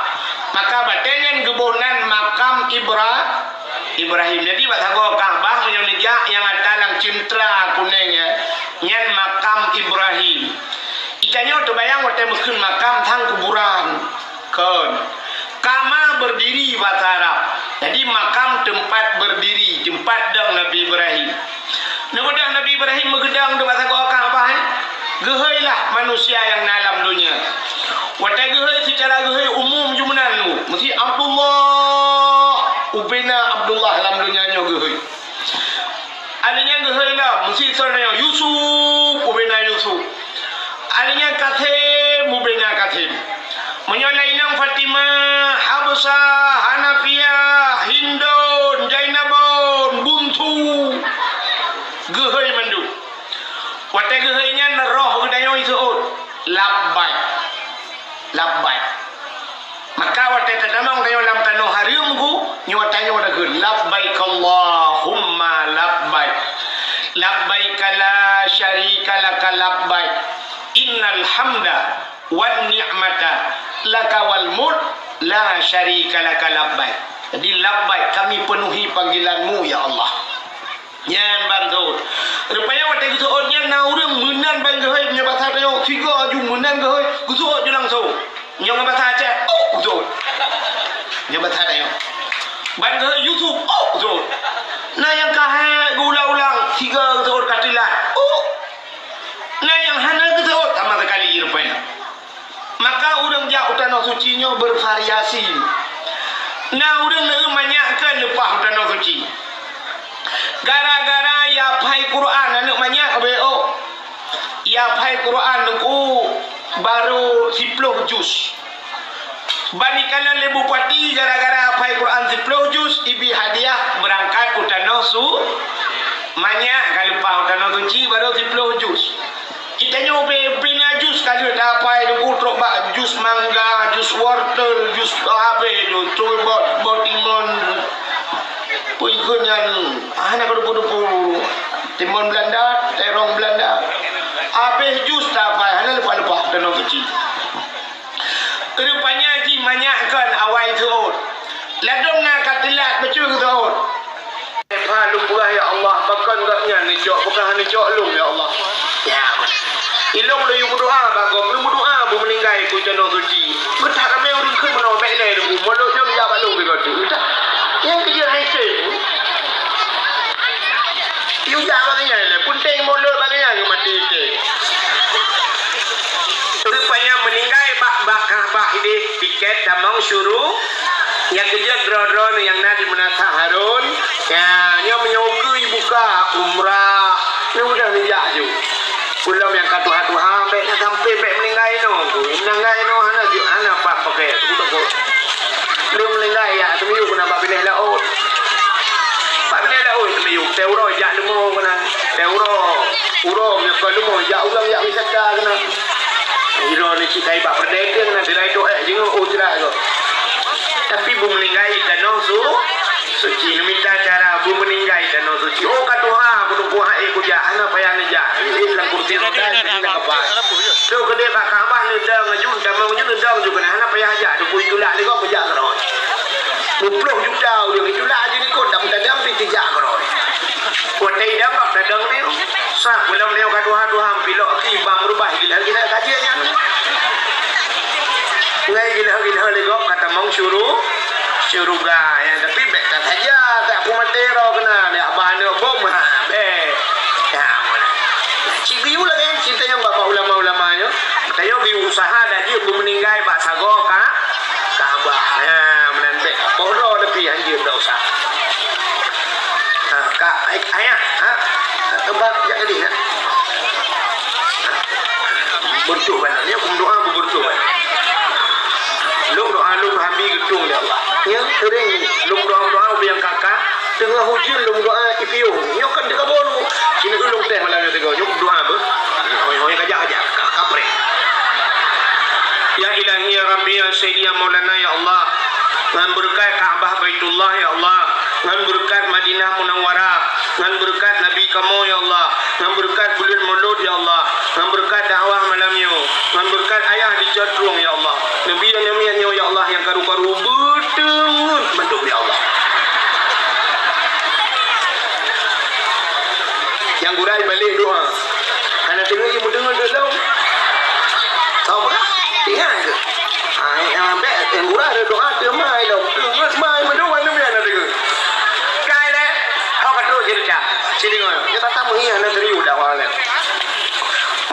Maka batée nyan geuboh nan makam Ibra-, Ibrahim. Jadi, bak sagoe Ka'bah meunyoe neujak nyang ata lam ceuntra kunéng nyan, nyan makam Ibrahim. Geutanyoe teubayang watée meukheun makam sang kuburan. Kon. Kama berdiri bahasa Arab. Jadi, makam tempat berdiri, tempat dong Nabi Ibrahim. Neubeudôh Nabi Ibrahim meugeudong di bak sagoe Ka'bah, eh? Geuhôi lah manusia nyang na lam donya. Watée geuhôi, seucara geuhôi umum ju meunan, meusi Abdullah, ubena Abdullah lam donya nyoe geuhôi. Aneuk nyang geuhôi na, meusi soe nyoe, Yusuf, ubena Yusuf. Aneuk nyang Kasim, ubena Kasim. Meunyoe na inong Fatimah, Habsah, Hanafiah, Hindon, Jainabon, Buntu, geuhôi mandum. Watée geuhôi nyan roh geutanyoe iseuôt, "Labbaik, labbaik." Maka watée tatamong tanyoe lam tanoh hareuem, nyoe tanyoe takheun, "Labbaik Allahumma labbaik. Labbaik la syarika laka labbaik. Innal hamda wan ni'mata laka wal mulk la syarika laka labbaik." Jadi, "Labbaik, kami penuhi panggilan-Mu, ya Allah." Nyan ban seuôt. Rupanya watée geuseuôt nyan na ureuëng meunan ban geuhôi, meunyoe basa tanyoe, sigoe ju meunan geuhôi, geuseuôt ju langsong. Nyoe ngon basa Aceh, "Oh," geuseuôt. Nyoe basa tanyoe. Ban geuhôi Yusuf, "Oh," geuseuôt. Na nyang ka hék geuulang-ulang, sigoe geuseuôt ka teulat, "Oh." Na nyang hana geuseuôt sama sekali rupanya. Maka ureuëng jak u Tanoh Suci nyoe bervariasi. Na ureuëng neueu manyak keu leupah u Tanoh Suci. Gara-gara ya phai Quran aneuk manyak, B O. Ya phai Quran nungku baru siploh juz. Ban ikalon lé bupati gara-gara phai Quran siploh juz, ibi hadiah beurangkat u Tanoh Su-, manyak ka leupah u Tanoh Suci baru siploh juz. Geutanyoe be-, bina jus ka lheueh tapai, teungku, trok bak jus mangga, jus wortel, jus habéh jus, trok bak, bak timun. Peue kheun nyan, hana ka teupeu-teupeu. Timun Belanda, terong Belanda. Habéh jus tapai, hana leupah-leupah Tanoh Suci. Rupanya jih manyak kon awai seuôt. Ladôm na ka teulat bacut seuôt. Epha lôn peugah, "Ya Allah, pakon gobnyan neucok, pakon hana neucok lôn, ya Allah?" Ya. Ilôn lôn yue meudoa bak gob, lôn meudoa beumeuninggai keu Tanoh Suci. Geutak ramé ureuëng kheun meunoe, bék lé lôn, mulod nyoe jak bak lôn sigoe teuk. Nyang keujeuet hai cen. Yue jak bak gobnyan lé, peunteng mulod bak gobnyan maté teuh. Rupanya meuninggai bak, bak Ka'bah idéh tiket tamong syuru-, nyang keujeuet droe-droe nyang na di Meunasah Harun, ya, nyoe meunyoe ukeue jibuka umrah, nyoe mudah neujak ju. Peulom nyang ka tuha-tuha, bék na sampai bék meuninggai inoe, meuninggai inoe hana ju, hana pat pakai, teuku-teuku. Lôn meuninggai, ya, teumiyueb keunan bak binéh laôt. Bak binéh laôt teumiyueb, teuh uroe jak leumo keunan. Teuh uroe, uroe meunyoe kon leumo jak ureuëng jak wisata keunan. Uroe ni cit kai bak peureudèe keunan, sira itu ék jingok, oh, sira itu. Tapi beumeuninggai Tanoh Su-, Suci, neumita cara beumeuninggai Tanoh Suci. Oh, ka tuha, kuteupeue hai kujak, hana payah neujak. Ih, lam kursi roda, keuneuk keupas. Trok keudéh bak Ka'bah neudong aju, tamong aju neudong aju keunan, hana payah jak, teungku itulak lé gob kujak keudroe. Dua ploh juta ureuëng itulak aju likot, dan tadong pih tijak keudroe. Watèe idong gob tadong nyoe, sah pulang nyoe ka tuha-tuha, pilok aki bang rubah gila-gila kaji nyan. Ngai gila-gila lé gob ka tamong syuru-, syuruga, ya, tapi bék that saja, tak ku maté roh keunan, ya, bah aneuk bom, ha, bék. Ya, meunan. Cit geuyue lagèe nyan, cit tanyoe bak ulama-ulama nyoe. Tanyoe geuyue usaha dak jeuet beumeuninggai bak sagoe ka, Ka'bah. Ha, meunan bék. Boh droe tapi hanjeuet dak usah. Ha, ka, ay-, ayah, ha? Keumbang jak keudéh, ha? Beureutoh banan, ya, kumeudoa beureutoh banan. Lôn doa lôn habi geutueng lé Allah. Ya, seuring lôn doa-doa ubé nyang ka-ka, teungoh ujeuen lôn doa ipiôh. Nyoe kan teuka bolu. Sini ulôn teh malam nyoe teuka. Nyoe doa beuh. Hoi, hoi, kajak, kajak. Ka, kapreh. Ya Ilahi, ya Rabbi, ya Sayyidi, ya Maulana, ya Allah. Ngon beureukat Ka'bah Baitullah, ya Allah. Ngon beureukat Madinah Munawwarah. Ngon beureukat Nabi kamoe, ya Allah. Ngon beureukat buleuen Mulod, ya Allah. Ngon beureukat dakwah malam nyoe. Ngon beureukat ayah di Cot Trueng, ya Allah. Neubi namiet nyoe, ya Allah, nyang karu-karu beuteungeut mandum, ya Allah. Nyang gura ibalek doa. Hana teungeut, meudeungoe dulu. Tahu peugah? Ingat ke? Ah, nyang ambek, nyang gura ada doa, teuma ilong. Teungeut, mai, mandum, mandum, ya, hana teungeut. Kai lé, hok ka trok cerita. Sini ngoi. Dia tak tahu, iya, hana serius dakwah lé.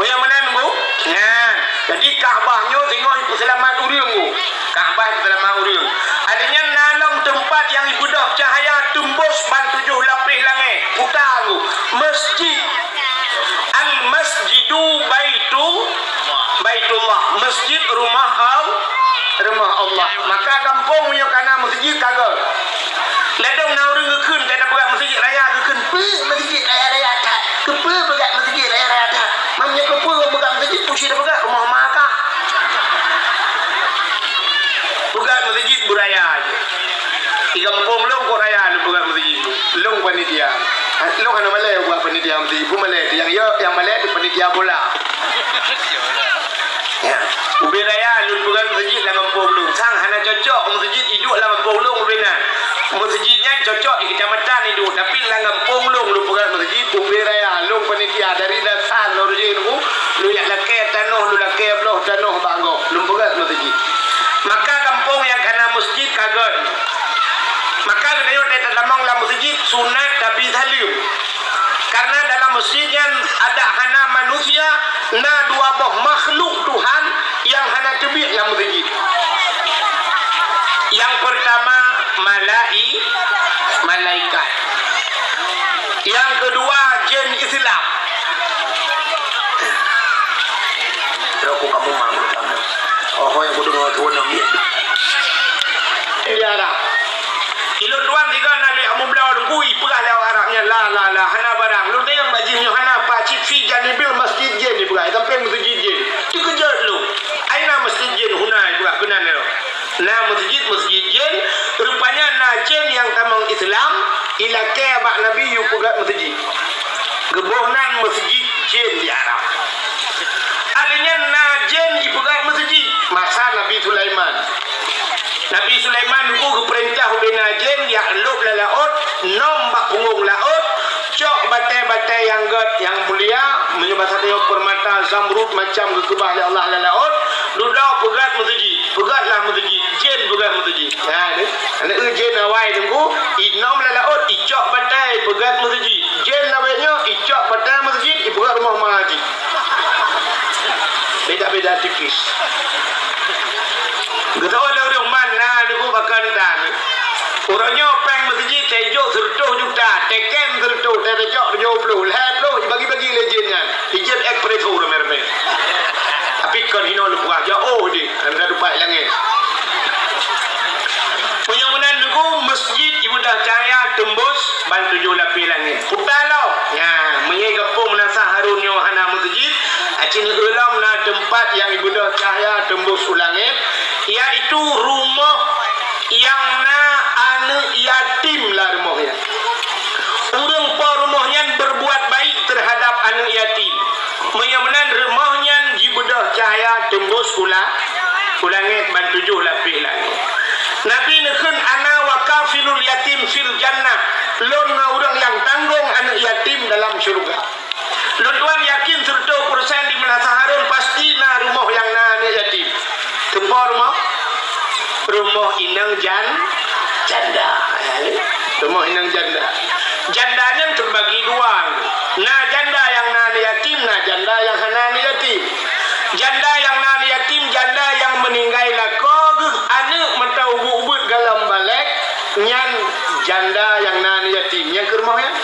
Meunyoe meunan, Bu, nyan. Jadi, Ka'bah nyoe singoh ipeuseulamat ureuëng, Bu. Ka'bah ipeuseulamat ureuëng. Artinya, na lom teumpat nyang ibeudôh cahya teumbôs ban tujoh lapéh langét. Puta, Bu. Masjid. Al-Masjidu Baitul-, Baitullah. Masjid rumah Al-, rumah Allah. Maka gampông meunyoe ka na masjid, ka göt. Ladôm na ureuëng geukheun, ka tapeugah masjid raya geukheun, "Peue masjid raya-raya that? Keupeue peugah masjid raya-raya that? Meunyoe keupeue peugah masjid, peue cit tapeugah rumoh ma kah?" Peugah masjid beuraya jih. Di gampông lôn kok raya lôn peugah masjid. Lôn panitia. Lôn hana malèe buat panitia masjid. Peue malèe? Nyang yo, nyang malèe di panitia bola. Ya. Ubé raya lôn peugah masjid lam gampông lôn. Sang hana cocok masjid iduek lam gampông lôn ubé na. Masjid nyan cocok di kecamatan iduek, tapi lam gampông lôn, lôn peugah masjid ubé raya. Lôn panitia dari dasar lôn jih nunggu, lôn jak lakèe tanoh, lôn lakèe bloh tanoh bak gob. Lôn peugah masjid. Maka gampông nyang ka na masjid ka göt. Maka geutanyoe tatamong lam masjid sunat tabi saleuem. Karena dalam masjid nyan ada hana manusia, na dua boh makhluk Tuhan nyang hana teubiet lam masjid. Yang pertama, malai-, malaikat. Yang kedua, jin Islam. Rokok kamu malu kamu. Oh, yang kudu ngawa tuan nabi. Dia dah. Kilo tuan tiga na lé amu blau dengku, ipeugah lé awak Arab nyan, "La, la, la, hana barang." Lôn tanyong bak jih nyoe hana apa cit, "Fi janibil masjid jin," ipeugah, "Sampéng masjid jin." Teukeujot lôn. "Aina masjid jin huna?" ipeugah, "Keunan lôn." Na masjid, masjid jin, rupanya na jin nyang tamong Islam, ilakèe bak Nabi yue peugöt masjid. Geuboh nan masjid jin di Arab. Akhirnya na jin ipeugöt masjid masa Nabi Sulaiman. Nabi Sulaiman nunggu geupeurintah ubé na jin jak lôb lam laôt, nom bak punggong laôt, cok batèe-batèe nyang gèt, nyang mulia, meunyoe basa tanyoe peurmata, zamrud, macam geukeubah lé Allah lam laôt, dudoe peugöt masjid, peugötlah masjid, jin peugöt masjid. Ha, ni. Aneuk jin awai teungku, inom lam laôt, icok batèe, peugöt masjid. Jin lawét nyoe, icok batèe masjid, ipeugöt rumoh ma jih. Beda-beda tipis. Geutanyoe lé ureueng mana nunggu makan tan. Uroe nyoe péng masjid teuijok seureutôh juta, teuken seureutôh, teuijok tujoh ploh, lhèe ploh, ibagi-bagi lé jin nyan. Ijin ek preso ramé-ramé. Tapi kon hinoe leubuah jaoh deh, anda dupat langét. Meunyoe meunan nunggu masjid ibeudôh cahya teumbôs ban tujoh lapéh langét. Puta lom. Nya, meunyoe gampông Meunasah Harun nyoe hana masjid, aci neu lom na teumpat nyang ibeudôh cahya teumbôs u langét, yaitu rumoh nyang na aneuk yatim lam rumoh nyan. Ureueng po rumoh nyan berbuat baik terhadap aneuk yatim. Meunyoe meunan rumoh nyan jibeudôh cahya teumbôs u la-, u langét ban tujoh lapéh langét. Nabi neukheun, "Ana wa kafilul yatim fil jannah." Lôn ngon ureueng nyang tanggong aneuk yatim dalam syeuruga. Lôn tuan yakin seureutôh peureusén di Meunasah Harun pasti na rumoh nyang na aneuk yatim. Teupo rumoh? Rumoh inong jan-, janda. Rumoh inong janda. Janda nyan teubagi dua. Na janda nyang na aneuk yatim, na janda nyang hana aneuk yatim. Janda nyang na aneuk yatim, janda nyang meuninggai lakoe geuh aneuk mantong ubit-ubit galom balek, nyan janda nyang na aneuk yatim. Nyang keu rumoh nyan?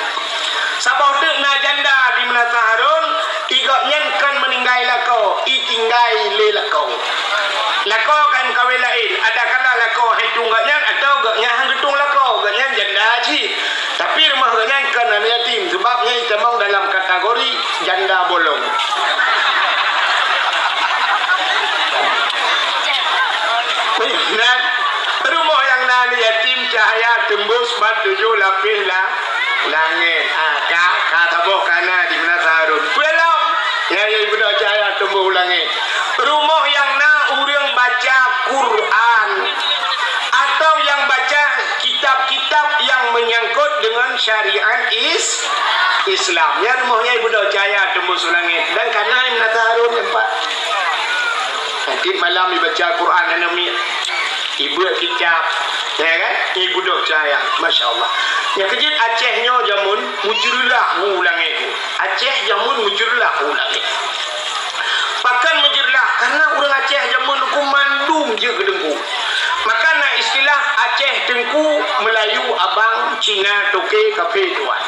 Saboh teuk na janda di Meunasah Harun, i gobnyan kon meuninggai lakoe, itinggai lé lakoe. Lakoe ka meukawen laén, adakala lakoe han tueng gobnyan atawa gobnyan han geutueng lakoe, gobnyan janda cit. Tapi rumoh gobnyan kon aneuk yatim, sabab nyan itamong dalam kategori janda bolong. Nah, rumoh nyang na aneuk yatim cahya teumbôs ban tujoh lapéh la-, langét. Ah, ka, ka saboh ka na di Meunasah Harun. Peue lom? Nyang ibeudôh cahya teumbôs u langét. Rumoh nyang na ureueng baca Quran atau nyang baca kitab-kitab nyang meunyangkot deungon syariat is-, Islam. Nyan rumoh nyan ibeudôh cahya teumbôs u langét. Dan ka na Meunasah Harun nyan pat. Tiep malam ibaca Quran aneuk miet. Ibeuet kitab, ya kan? Ibeudôh cahya. Masya Allah. Nyang keujeuet Aceh nyoe jameun meujeureulah u langét. Aceh jameun meujeureulah u langét. Jeuet keu teungku. Maka na istilah Aceh teungku, Meulayu abang, Cina toke, kafe tuan.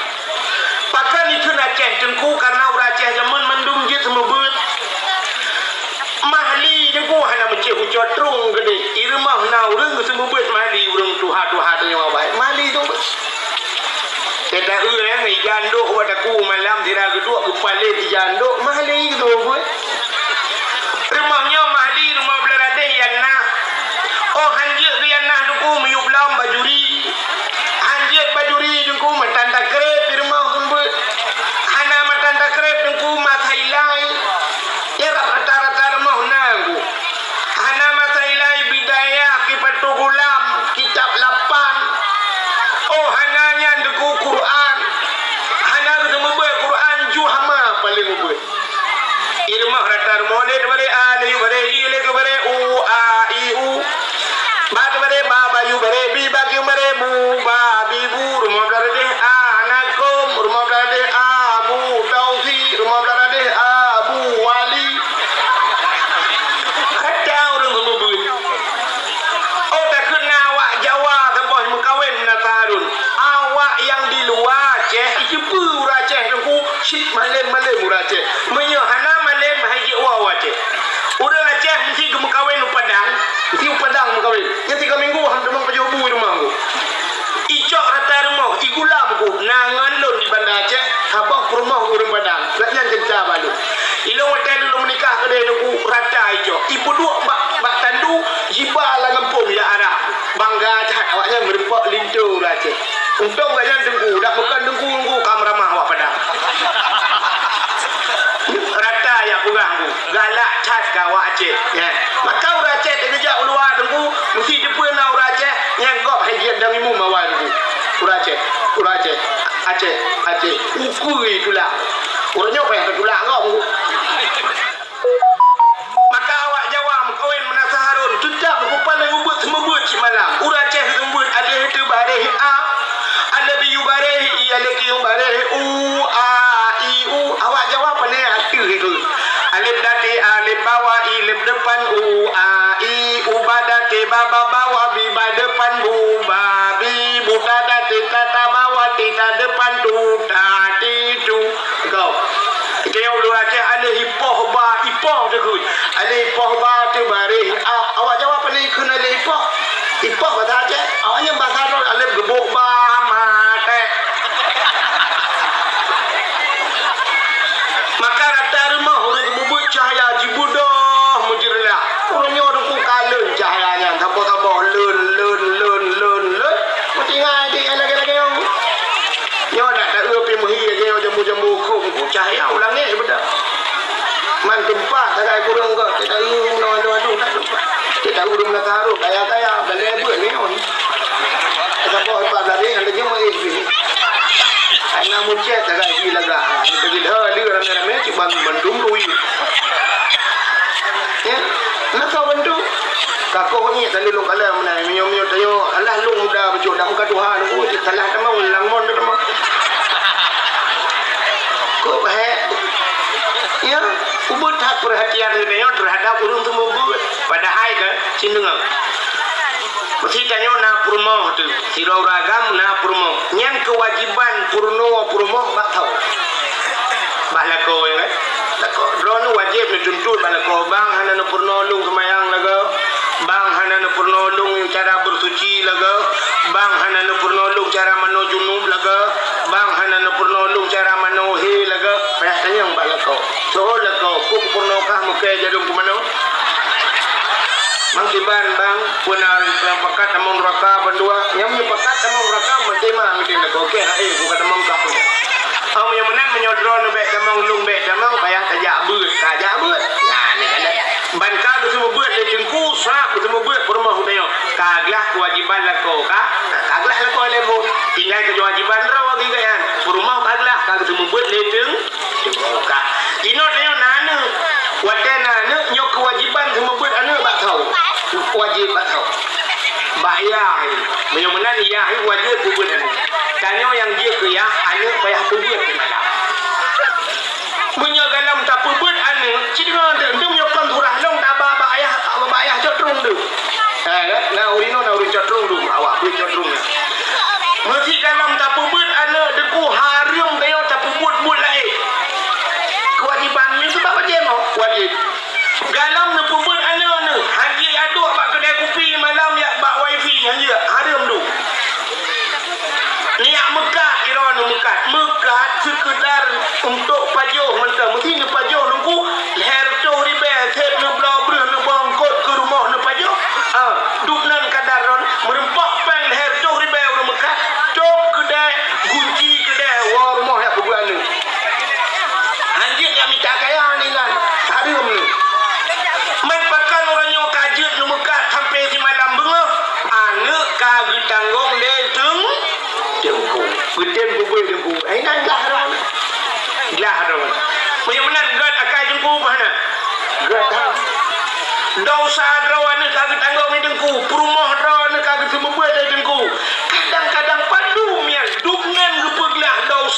Pakon ikheun Aceh teungku? Karena ureueng Aceh jameun mandum jeuet seumeubeuet. Mahli teungku hana meucéh ucot trong keudeh. I rumoh na ureueng geuseumeubeuet mahli, ureueng tuha-tuha tanyoe awai. Mahli teungku. Teuta eu nyang ija ndok bak takue malam sira geuduek geupalét ija ndok, mahli geuseumeubeuet. Rumoh nyoe mahli, rumoh blah radeh yan na. Oh, hanjeuet keu yan na teungku, miyueb lom bajuri. Hanjeuet bajuri teungku, matan takreb di rumoh seumeubeuet. Hana matan takreb teungku, masa ilai. Ya, rata-rata rumoh na teungku. Hana masa ilai, bidayah, kipatu gulam, kitab lapan. Oh, hana nyan teungku, Quran. Hana geuseumeubeuet Quran, ju hama paleng ubeuet. I rumoh rata rumoh lé teubare a, lé yue bare i, lé keu bare u, a, i, u. Ba teubare ba, ba yue bare bi, ba keu bare bu, ba, bi, bu. Rumoh blah radeh a, na kom. Rumoh blah radeh a, bu, tausi. Rumoh blah radeh a, bu, wali. Kacau ureueng seumeubeuet. Oh, takheun na awak Jawa saboh meukawen na Saharun. Awak nyang di luwa Aceh, iteupeue ureueng Aceh teungku, cit malem-malem ureueng Aceh. Meunyoe hana malem, hai jeuet woe u Aceh. Ureueng Aceh meusti geumeukawen u Padang, meusti u Padang meukawen. Nyan tiga minggu han teumang pajoh bu i rumoh teungku. Icok rata rumoh, igulam ku, na ngon lôn di Banda Aceh, saboh peurumoh ureueng Padang. Gobnyan cinta bak lôn. Ilôn watèe lôn meunikah keudeh teungku, rata icok. Ipeuduek bak, bak tandu, jiba lam gampông jak Arab. Bangga that awaknyan meurumpok linto ureueng Aceh. Untông gobnyan teungku, dak meukon teungku, teungku ka meuramah awak Padang. Rata jak peugah teungku, galak that keu awak Aceh. Ya. Maka ureueng Aceh teugeujak u luwa teungku, meusti teupeue na ureueng Aceh nyang gob hai jeuet dan imum awai teungku. Ureueng Aceh, ureueng Aceh, Aceh, Aceh. Ukui tulak. Ureueng nyoe payah tatulak gob teungku. Maka awak Jawa meukawen meunan Saharun, teutap meukupan dan ubeuet seumeubeuet cit malam. Ureueng Aceh seumeubeuet, alèh teubareh a, alèh biu bareh i, alèh kiyong bareh u, a, i, u. Awak Jawa pane ateueh itu. Alèh dati, alèh bawah, i lép depan, u, a, i, u ba dati, ba ba bawah, bi ba depan, bu, ba, bi, bu ta dati, ta ta bawah, ti ta depan, tu, ta, ti, tu. Go. Kita yang ulun Aceh alèh ipoh ba, ipoh teuh kheun. Alèh ipoh ba teuh bareh a. Awak Jawa pane kheun alèh ipoh? Ipoh bahasa Aceh. Awak nyan bahasa droe alèh geubok ba maté. Maka rata rumoh ureueng geubeuet cahya jibeudôh meujeureulah. Ureueng nyoe teungku ka leuen cahya nyan, saboh-saboh leuen, leuen, leuen, leuen, leuen. Meutinggai di lagèe-lagèe nyoe. Nyoe dak taeu pih meuhi lagèe nyoe jambu-jambu khong ku cahya u langèt beudôh. Man teumpat sagai kureueng gob, teuka ureueng nyoe anu-anu dak teumpat. Teuka ureueng na taruh kaya-kaya, balèe beuet nyoe. Saboh pat bladé hana jeuet meuéh pih. Hana meucèt sagai jih lagak. Teuka lheueh ramè-ramè cit ban mandum rui. Ya, na ka bantu. Ka koh ngiek tadi lôn kalon meunan, meunyoe-meunyoe tanyoe, alah lôn muda bacut, dak muka tuha lôn, oh, cit salah tamong, lam mon tamong. Kok bahèk? Ya, ubeuet that peurhatian geutanyoe teuhadap ureueng seumeubeuet. Padahai kan, cit deungon. Meusti tanyoe na peurumoh teuh, sidroe ureueng agam na peurumoh. Nyan keuwajiban peurunoe peurumoh bak tho. Bak lakoe, ya kan? Lakoe. Droeneuh wajéb neutuntut bak lakoe. Bang hana neupeurunoe lôn seumayang lagoe. Bang hana neupeurunoe lôn cara beusuci lagoe. Bang hana neupeurunoe lôn cara manoe junub lagoe. Bang hana neupeurunoe lôn cara manoe hé lagoe. Payah tanyong bak lakoe. Soe lakoe, peue peurunoe kah meukai jadong keu manoe? Mang kiban bang, peue na nyang pakat tamong nuraka bandua? Nyang pakat tamong nuraka meusti mang di lakoe. Oke, hai, bukan tamong kah. Am nyang meunan meunyoe droeneuh bèk tamong, lôn bèk tamong, payah tajak beuet, tajak beuet. Nah, ni kan. Ban ka geuseumeubeuet lé teungku, sab geuseumeubeuet peurumoh geutanyoe. Ka glah keuwajiban lakoe ka, ka glah lakoe lé bu. Tinggai keuwajiban droe geuh nyan. Peurumoh ka glah, ka geuseumeubeuet lé teung-, teungku ka. Inoe tanyoe na aneuk. Watèe na aneuk, nyoe keuwajiban seumeubeuet aneuk bak tho. Wajéb bak tho. Bak yah. Meunyoe meunan yah wajéb peubeuet aneuk. Tanyoe nyang jeuet keu yah, aneuk payah peubeuet di malam. Meunyoe galom tapeubeuet aneuk, cit deungon teuh, nyoe kon surah lôn taba bak ayah, bak ayah cok trong teuh.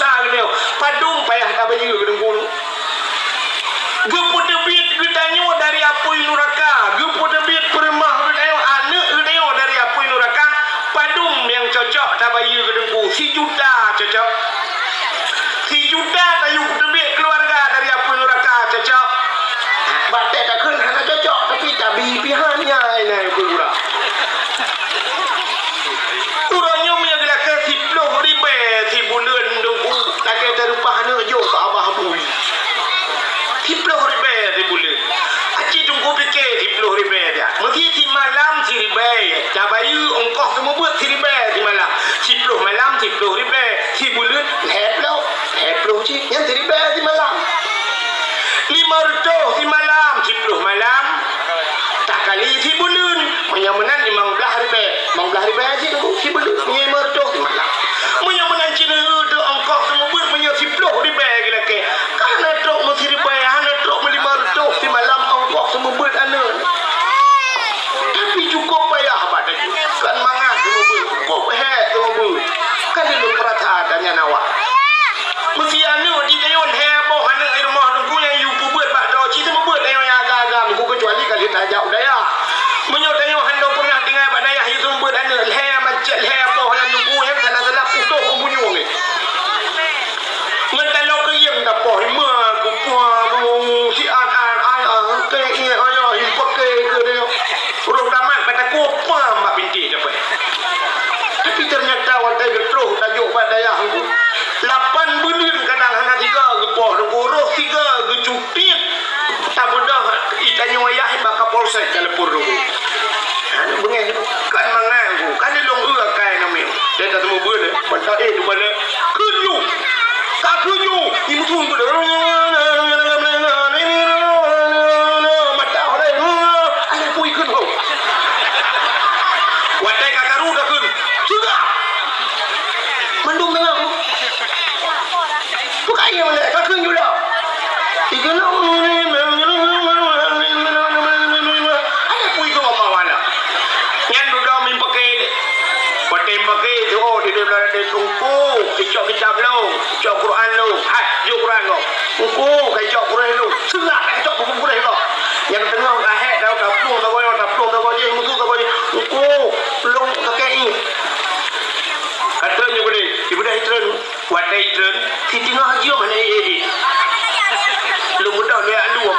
Sa geutanyoe, padum payah tabayeue geutanyoe. Geupeuteubiet geutanyoe dari apui nuraka, geupeuteubiet peurumoh geutanyoe, aneuk geutanyoe dari apui nuraka, padum nyang cocok tabayeue geutanyoe? Sijuta cocok? Sijuta tayue peuteubiet keuluwarga dari apui nuraka cocok? Bak teuh takheun hana cocok, tapi tabi pihan nyan, nyan, peugura. Uroe nyoe meunyoe geulakée siploh ribée sibuleuen Teungku, lagée tareupah aneuk jok bak babah bui. Siploh ribée sibuleuen. Aci Teungku pike siploh ribée dia. Meusi simalam siribée, tabayeue ongkoh seumeubeuet siribée simalam. Siploh malam siploh ribée, sibuleuen lhée ploh. Lhée ploh cit, nyan siribée simalam. Limong reutôh simalam, siploh malam. Takali sibuleuen, meunyoe meunan limong blaih ribée. Limong blaih ribée cit, Teungku, sibuleuen, meunyoe limong reutôh simalam. Meunyoe meunan cit, ongkoh seumeubeuet meunyoe siploh ribée geulakée. Ka hana trok meusiribée, hana trok meulimong reutôh simalam ongkoh seumeubeuet aneuk. Tapi cukup payah bak tanyoe. Kon mangat seumeubeuet, cukup hék seumeubeuet. Ka lheueh lôn peurasa dan nyan awak. Meusi aneuk di tanyoe lhée boh aneuk di rumoh Teungku nyang yue peubeuet bak droe cit seumeubeuet tanyoe nyang agam-agam Teungku, keucuali ka lheueh tajak u dayah. Meunyoe tanyoe hana peureunah tinggai bak dayah, yue seumeubeuet aneuk lhée macet lhée boh nyan Teungku, nyang salah-salah putôh beubunyueng nyan. Ngon taloe keuyeueng tapoh, ima kupoh, siat-at, ayah, keu ié, ayah, impake keu dia. Roh tamat bak takue pam bak bintéh dapet. Tapi ternyata watée geutroh tajok bak dayah Teungku, lapan buleuen kadang hana tiga geupoh Teungku, roh tiga geucutiet. Tabeudôh i tanyoe ayah bak Kapolsek ka leupur Teungku. Hana beungéh Teungku. Kan mangat Teungku, kan lôn eu akai namiet. Dia tak temu beuet, eh. Mantap, eh, tu balik. Kheun ju. Ka kheun ju. Imeutun tu dah. Mata orang. Ada pui kheun kau. Watée ka karu dah kheun. Sudah. Mandum dengar. Bukan iya mana? Ka kheun ju dah. Tiga nak. Ada pui kau apa mana? Nyan dudoe meuimpake. Watée impake, jiôh di dalam Teungku, icok kitab lôn, icok Quran lôn. Hai, jok Quran kau. Teungku, ka icok Quran lôn. Seulah ka icok buku Quran kau. Nyang teungoh ka hék, dah taplueng sagoe, taplueng sagoe jih, musu sagoe jih. Teungku, lôn kakée ié. Kata nyoe geude, ibudah itreun. Watée itreun, si teungoh jeuem hana ék-ék. Lôn beudôh lé alu.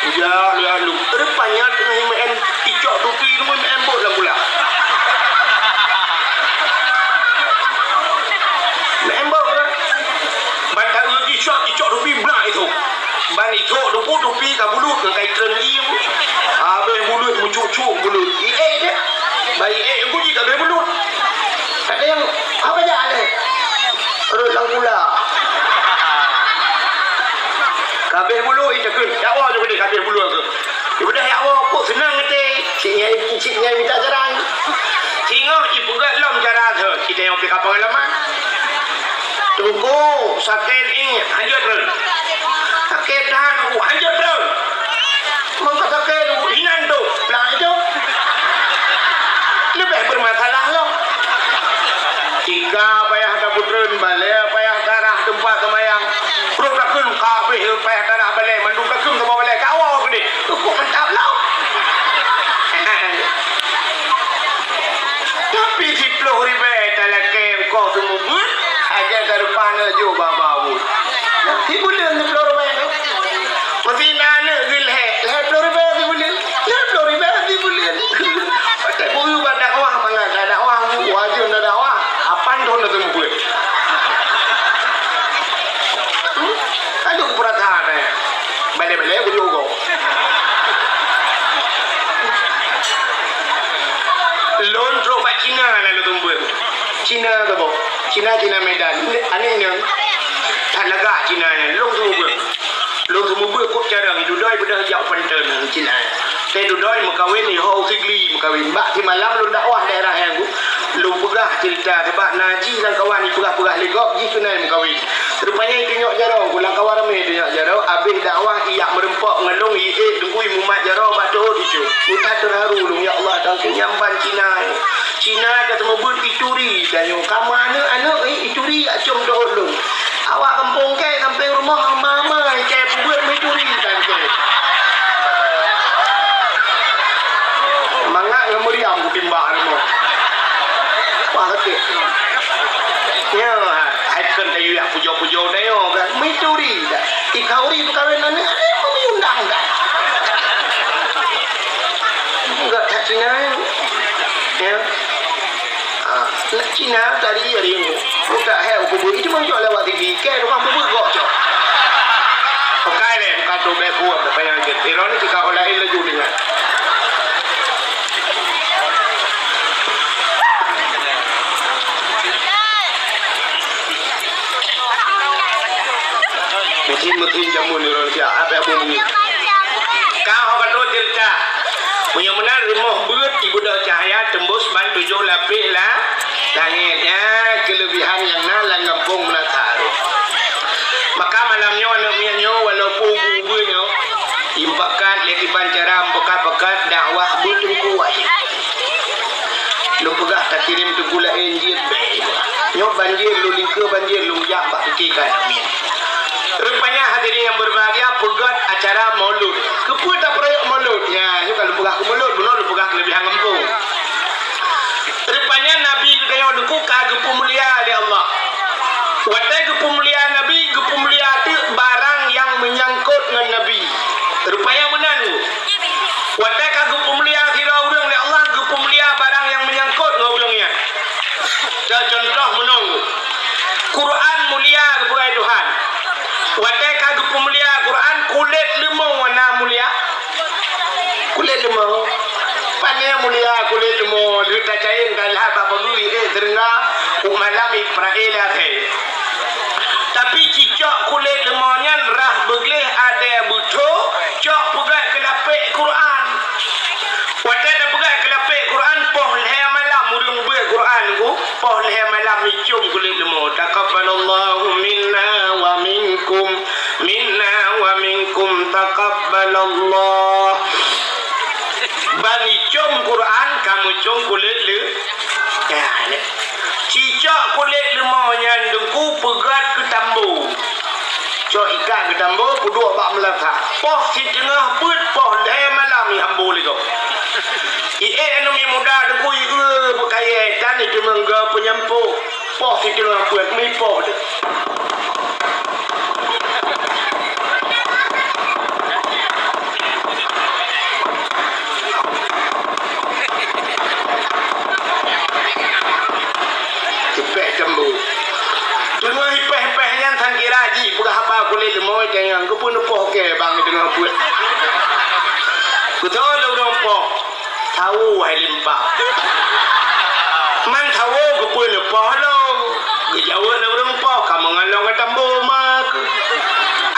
Ujak lé alu. Rupanya teungoh meu'en icok tupi, teungoh meu'en bot lam gula. Meu'en bot dah. Ban ka uji syok icok tupi blah itu. Ban icok tupu tupi ka bulut ngon kai treun iem. Habéh bulut meucuk-cuk bulut. Iék deh. Ban iék uji ka habéh bulut. Kadang apa jak leh? Rot lam gula. Kabeh bulu iteukeuet. Dakwa ju geude kabeh bulu tu. Ibudah dakwa kok senang até. Cik nyai, cik nyai mita jaran. Singoh ipeugah lom cara tu. Kita nyang pika pengalaman. Tunggu, sakét ingat. Lanjut terus. Sakét tahan, lanjut terus. Mangka sakét inan tu, pelan itu. Leubeh bermasalah lo. Tika payah taputreun balée, payah tarah teumpat seumayang. Roh takheun kabeh payah tarah balée, mandum takheun saboh balée. Kawa geude. Kok mantap lo. Tapi siploh ribée talakée engkau teumubeuet, hajat tareupah na jok bak babu. Sibuleuen siploh ribée. Meusi na aneuk geuh lhée, lhée ploh ribée sibuleuen. Lhée ploh ribée sibuleuen. Watée beu bak dakwah mangat, dakwah, wajéb na dakwah. Apan thon na teumubeuet. Hmm? Aduh, peurasaan, eh. Balée-balée ku jok gob. Lôn trok bak Cina lalu tumbeueng. Cina saboh. Cina, Cina Medan. Aneuk inong. That lagak Cina nyan. Lôn tumbeueng. Lôn tumbeueng kok carông. Dudoe beudôh jak panteun Cina. Teuh dudoe meukawen, iho u Sigli meukawen. Bak simalam lôn dakwah daerah nyan. Lôn peugah ceurita, sabab na jih lam kawan ipeugah-peugah lé gob, jih keunan meukawen. Rupanya itunyok jaroe, lam kawan ramé itunyok jaroe, abéh dakwah ijak meureumpok ngon lôn, iék dengui mumat jaroe bak teuôt icue. Utak teuharu lôn, ya Allah, dan keu nyang ban Cina. Cina ka teumeubeut ituri, tanyoe ka meuaneuk-aneuk, eh, ituri acom teuôt. Yo dayo kan, meuturi dah. Ikauri peukawen aneuk, aneuk meundang dah. Enggak that Cina. Ya. Ah, nak Cina tadi hari ini. Budak hai kubu itu meucok lewat T V. Ke tukang kubu gok cok. Pakai leh bukan tu bek buat apa yang kita. Ironi kita orang lain laju dengan. Musim-musim jameun ureueng siat, apa yang bunyi? Ka ho ka trok cerita. Meunyoe meunan rumoh beuet ibeudôh cahya tembus ban tujoh lapéh la-, langét. Nyan keulebihan nyang na lam gampông Meunasah. Maka malam nyoe aneuk miet nyoe walaupun ubeut-ubeut nyoe, impakat lé kiban cara meupakat-pakat dakwah beuteungku wahé. Lôn peugah takirém teungku laén jeuet bèk. Nyoe banjir lôn lingkeue banjir lôn jak bak pike ka aneuk miet. Rupanya hadirin yang berbahagia, peugöt acara maulud. Keupeue tapeurayeuk maulud? Nya, nyoe ka lôn peugah keu maulud, bunoe lôn peugah keulebihan gampông. Rupanya Nabi geutanyoe teungku ka geupeumulia lé Allah. Watèe geupeumulia Nabi, geupeumulia teuk barang nyang meunyangkot ngon Nabi. Rupanya meunan. Watèe ka geupeumulia sidroe ureueng lé Allah, geupeumulia barang nyang meunyangkot ngon ureueng nyan. Contoh meunong, Quran mulia geupeugah Tuhan. Watèe ka geupeumulia Quran, kulét leumô na mulia. Kulét leumô. Pane mulia kulét leumô, lheueh tacayeng ka lhah bak pagui, eh, seureunga, u malam Israel akhé. Tapi cicok kulét leumô nyan rhah beugleh adèe beutho, cok peugöt keu lapék Quran. Watèe tapeugöt keu lapék Quran, poh lhèe malam ureueng beuet Quran ku, poh lhèe malam icôm kulét leumô. Taqabbalallahu minna wa minkum, minna wa minkum taqabbalallah. Ban icôm Quran, ka meucôm kulét leu-, ya, cicok kulét leumô nyan teungku peugöt keu tambo. Cok ikat keu tambo, peuduek bak meulasah. Poh siteungoh peuet, poh lhèe malam ihambo lé gob. Iék aneuk miet muda teungku, ié peukayèe tan iteumeung geu peunyampôh. Poh siteungoh peuet, meuipoh deuh. Ipèh cembu. Teungoh ipèh-ipèh nyan sang kira jih peugah haba kulét leumô, jangan keupeue neupoh kèe bang teungoh peuet. Beutôi lé ureueng poh. Sawo hai limpah. Man sawo keupeue neupoh lôn. Geujaweueb lé ureueng poh, kameungon lôn ngon tambo mak.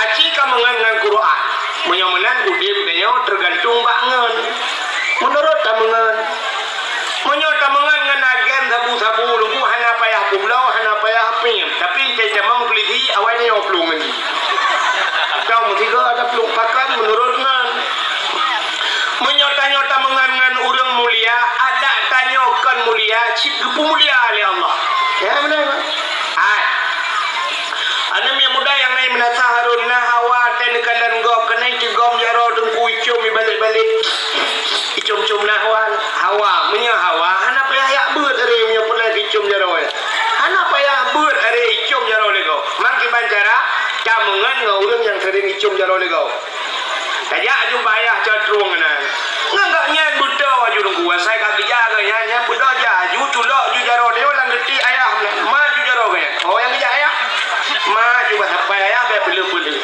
Aci kameungon ngon Quran. Meunyoe meunan udép geutanyoe teugantung bak ngon. Meunurot tameungon. Meunyoe tameungon ngon agen sabu-sabu lungku hana payah peubloe, hana payah piep. Tapi entah tamong peulisi, awai nyoe plueng ngon jih. Atau meusigoe ada plueng pakan meunurot ngon. Meunyoe tanyoe tameungon ngon ureueng mulia, adak tanyoe kon mulia, cit geupeumulia lé Allah. Ya, beuna, Mak? Hai. Aneuk miet muda nyang na i Meunasah Harun, na hawa teuh neukalon gob, keuneuk tigom jaroe teungku icôm ibalek-balek. Icôm-côm na hawa, hawa. Meunyoe hawa, hana payah jak beuet aré meunyoe peureulèe icôm jaroe. Hana payah beuet aré icôm jaroe lé gob. Man kiban cara, tameungon ngon ureueng nyang seuring icôm jaroe lé gob. Tajak aju bak ayah cot trueng keunan. Ngon gobnyan beutôi aju teungku, asai ka geujak gobnyan, nyan beudôh jak aju, culok aju jaroe tanyoe lam geuti ayah meunan. Ma aju jaroe gobnyan. Oh, nyang geujak ayah? Ma aju bak sapai ayah, bèk peuleueh-peuleueh.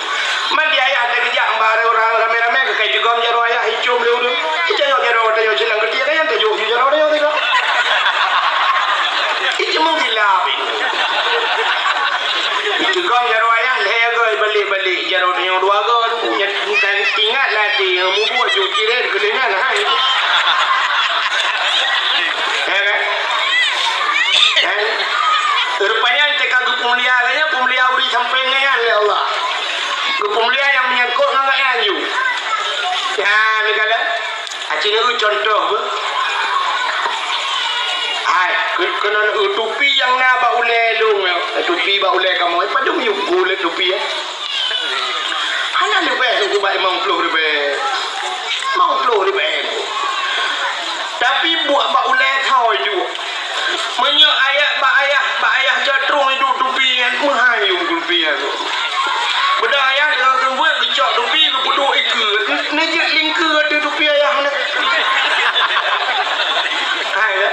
Man di ayah teugeujak bak ureueng ramé-ramé, keukai teugom jaroe ayah, icôm lé ureueng. Icayok jaroe tanyoe cit lam geuti gobnyan, tajok aju jaroe tanyoe sigoe. Iceumeung silap. Iteugom jaroe ayah lhèe goe, balek-balek jaroe tanyoe dua goe. Nyan, nyan ingat lah até, mubuet ju cirét keu lé nyan, hai. Ya kan? Kan? Rupanya teuka geupeumulia lé nyan, peumulia ureueng sampoe ngon nyan lé Allah. Geupeumulia nyang meunyangkot ngon nyan ju. Ya, ni kala. Aci neu contoh beuh. Hai, keu-, keunan eu tupi nyang na bak ulèe lôn nyoe. Tupi bak ulèe kamoe, padum yue gulét tupi, eh? Hana leubeh lôn bak limong ploh ribèe. Limong ploh ribèe. Tapi buet bak ulèe thoi ju. Meunyoe ayah bak ayah, bak ayah jatrong iduek tupi nyan meuhai yue. Dupi nyan. Beudôh ayah, di dalam seumeubeuet, geucok dupi, geupeuduek ikeue. Neujeuet lingkeue ateueh dupi ayah meunan. Hai, ya?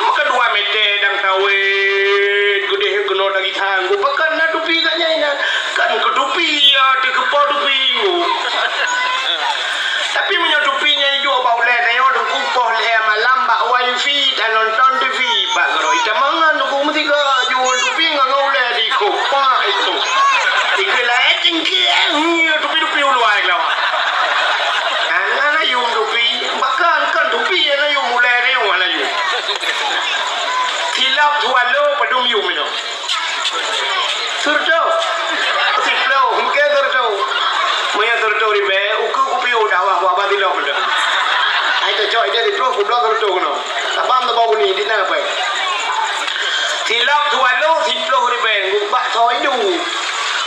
Maka dua meter dang tawet, geudeh keunoe lagi sanggup. Pakon na dupi gak nyan, nyan? Kan keu dupi, ya, di keupo dupi. Tapi meunyoe dupi nyan iduek bak ulèe tanyoe, Teungku, poh lhèe malam bak wifi, tanonton T V, bak geurôi tamangan, Teungku, meusigoe jeuet dupi ngon ulèe di keupak itu. Dikeue laén cengkeh, eh, dupi-dupi uluwa keulawa. Hana na yum dupi, bahkan kan dupi hana yum ulèe tanyoe hana yum. Silop swallow padum yum inoe. Seureutoh. Siplôh, mungken seureutoh. Meunyoe seureutoh ribèe, ukeue kupiôh dakwah bak Abah Silop meunan. Hai tacok idéh siplôh, kubloe seureutoh keunoe. Sabab meubawa bunyi, di na peue? Silop swallow siplôh ribèe, ngon bak soe idu.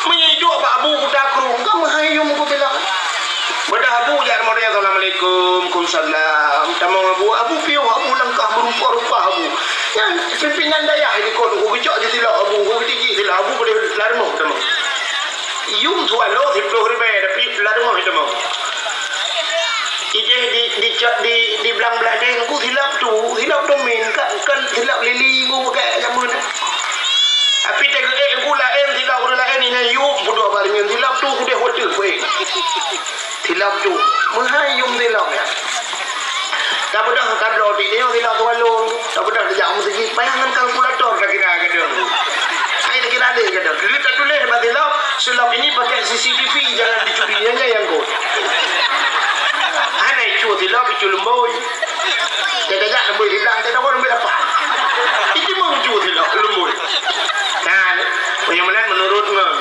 Meunyoe iduek bak Abu Kuta Krueng, ka meuhai yum kubilang. Beudôh Abu jak rumoh tanyoe, "Assalamualaikum." "Kumsalam." Tamong Abu, Abu piôh, Abu langkah meurumpok-rumpok Abu. Nyan pimpinan dayah di kon, ku geucok di silop Abu, ku geutijik silop Abu, pada lam rumoh tamong. Yum swallow siplôh ribèe, tapi lam rumoh tamong. Idéh di, di, di, di blang blah deh, ku silop tu, silop domin, kan, kan silop lili, ku pakai jameun. Tapi teugeuk eh, ku laén, silop ureueng laén, inan yum, peuduek bak nyan, silop tu, ku deh watèe, weh. Silop tu. Meuhai yum silop nyan. Tabeudôh tabloe di nyoe silop swallow. Tabeudôh tajak u meuseujid. Payah ngon kalkulator takira gadôh. Hai takira lé gadôh. Dulu tatuléh bak silop, "Silop ini pakai C C T V, jangan dicuri." Nyan nyang kot. Hana icu silop, icu lumbôi. Tajak lumbôi siblah, tajak lumbôi lapan. Icu meucu silop, lumbôi. Nah, meunyoe meunan meunurot ngon.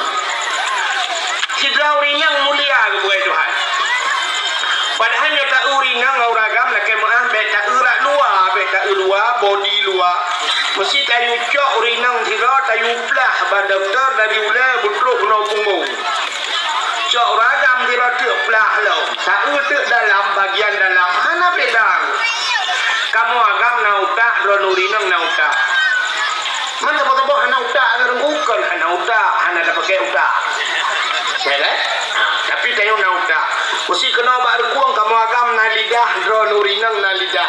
Sidroe ureueng nyang mulia geupeugah Tuhan. Padahai nyoe taeu ureueng inong ngon ureueng agam lakèe meu'ah, bèk taeu rak luwa, bèk taeu luwa, bodi luwa. Meusti tayue cok ureueng inong sidroe, tayue plah bak dokto dari ulèe beutrok keunoe punggong. Cok ureueng agam sidroe teuk plah lom. Taeu teuk dalam, bagian dalam, hana beda. Kamoe agam na utak, droeneuh ureueng inong na utak. Man saboh-saboh hana utak, ureueng bukon hana utak, hana tapakèk utak. Ya kan? Ha, tapi tanyoe na utak. Meusti keunoe bak rukong, kamoe agam na lidah, droeneuh ureueng inong na lidah.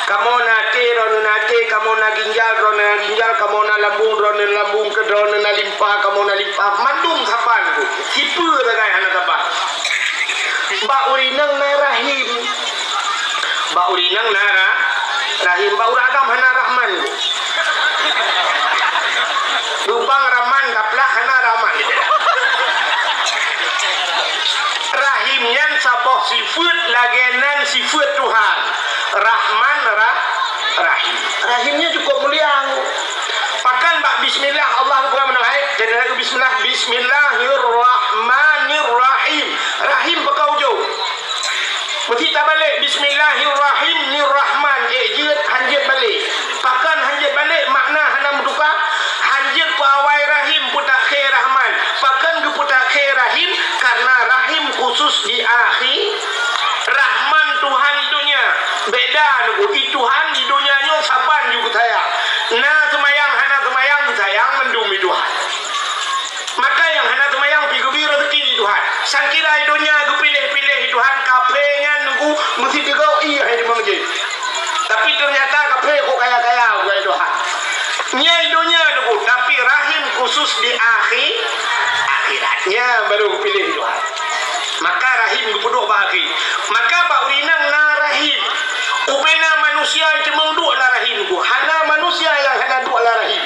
Kamoe na até, droeneuh na até, kamoe na ginjal, droeneuh na ginjal, kamoe na lambung, droeneuh na lambung, keu droeneuh na limpa, kamoe na limpa. Mandum saban tu. Sipeue sagai hana saban. Bak ureueng inong na rahim. Bak ureueng inong na ra-, rahim. Bak ureueng agam hana rahman. Lubang rahman taplah hana rahman. Rahim nyan saboh sifeuet lagèe nan sifeuet Tuhan. Rahman, Ra-, Rahim. Rahim nyan cukôp mulia. Pakon bak bismillah Allah geupeugah meunan, hai, jadi bismillah, "Bismillahirrahmanirrahim." Rahim pakon ujông. Meusti tabalek, "Bismillahirrahim, nirrahman." Eh, jeuet, hanjeuet balek. Pakon hanjeuet balek, makna hana meutuka. Hanjeuet peuawai rahim, peutakhé rahman. Pakon geupeutakhe rahim? Karena rahim khusus di akhi-, rahman Tuhan di donya. Beda nunggu, i Tuhan di donya nyoe saban ju geusayang. Na seumayang, hana seumayang, geusayang mandum i Tuhan. Maka nyang hana seumayang pi geubri rezeki i Tuhan. Sangkira i donya geupiléh-piléh i Tuhan, kaphé nyan nunggu meusitigau ie hai di meungeujé. Tapi ternyata kaphé kok kaya-kaya bukai Tuhan. Nyan i donya nunggu, tapi rahim khusus di akhi-, akhirat. Nyan baru geupiléh Tuhan. Maka rahim geupeuduek bak akhi. Maka bak ureueng inong na rahim. Ubena manusia ceumeung duek lam rahim ku. Hana manusia nyang hana duek lam rahim.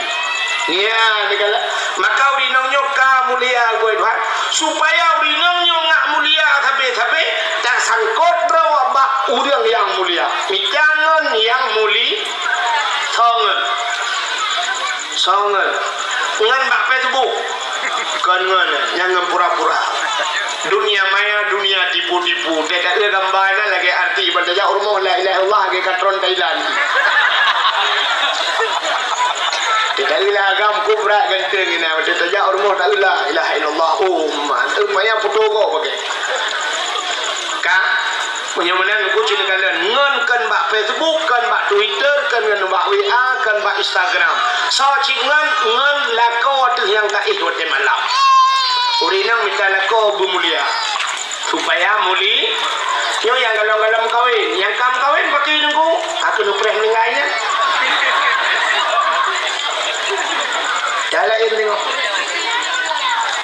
Nyan, dikala. Maka ureueng inong nyoe ka mulia, goi Tuhan. Supaya ureueng inong nyoe ngak mulia sabe-sabe, tasangkot droe bak ureueng nyang mulia. Mita ngon nyang muli-, songon. Songon. Ngon bak Facebook. Kon ngon, nyang ngon pura-pura. Dunia maya, dunia tipu-tipu. Teuka gamba na lagèe artis, ban tajak u rumoh la ilaha illallah lagèe katron Thailand. Teuka la agam kubra ganteng ina, ban tajak u rumoh ta la ilaha illallah. Oh, mantap payah foto kok pakai. Ka? Meunyoe meunan, Teungku, cit neukalon, ngon kon bak Facebook, kon bak Twitter, kon ngon bak W A, kon bak Instagram. Soe cit ngon, ngon lakoe teuh nyang taéh watée malam. Ureueng inong mita lakoe beumulia. Supaya muli-, nyoe nyang galom-galom meukawen, nyang ka meukawen pakri Teungku, aku neupreh meuninggai nyan. Dah laén teungoh.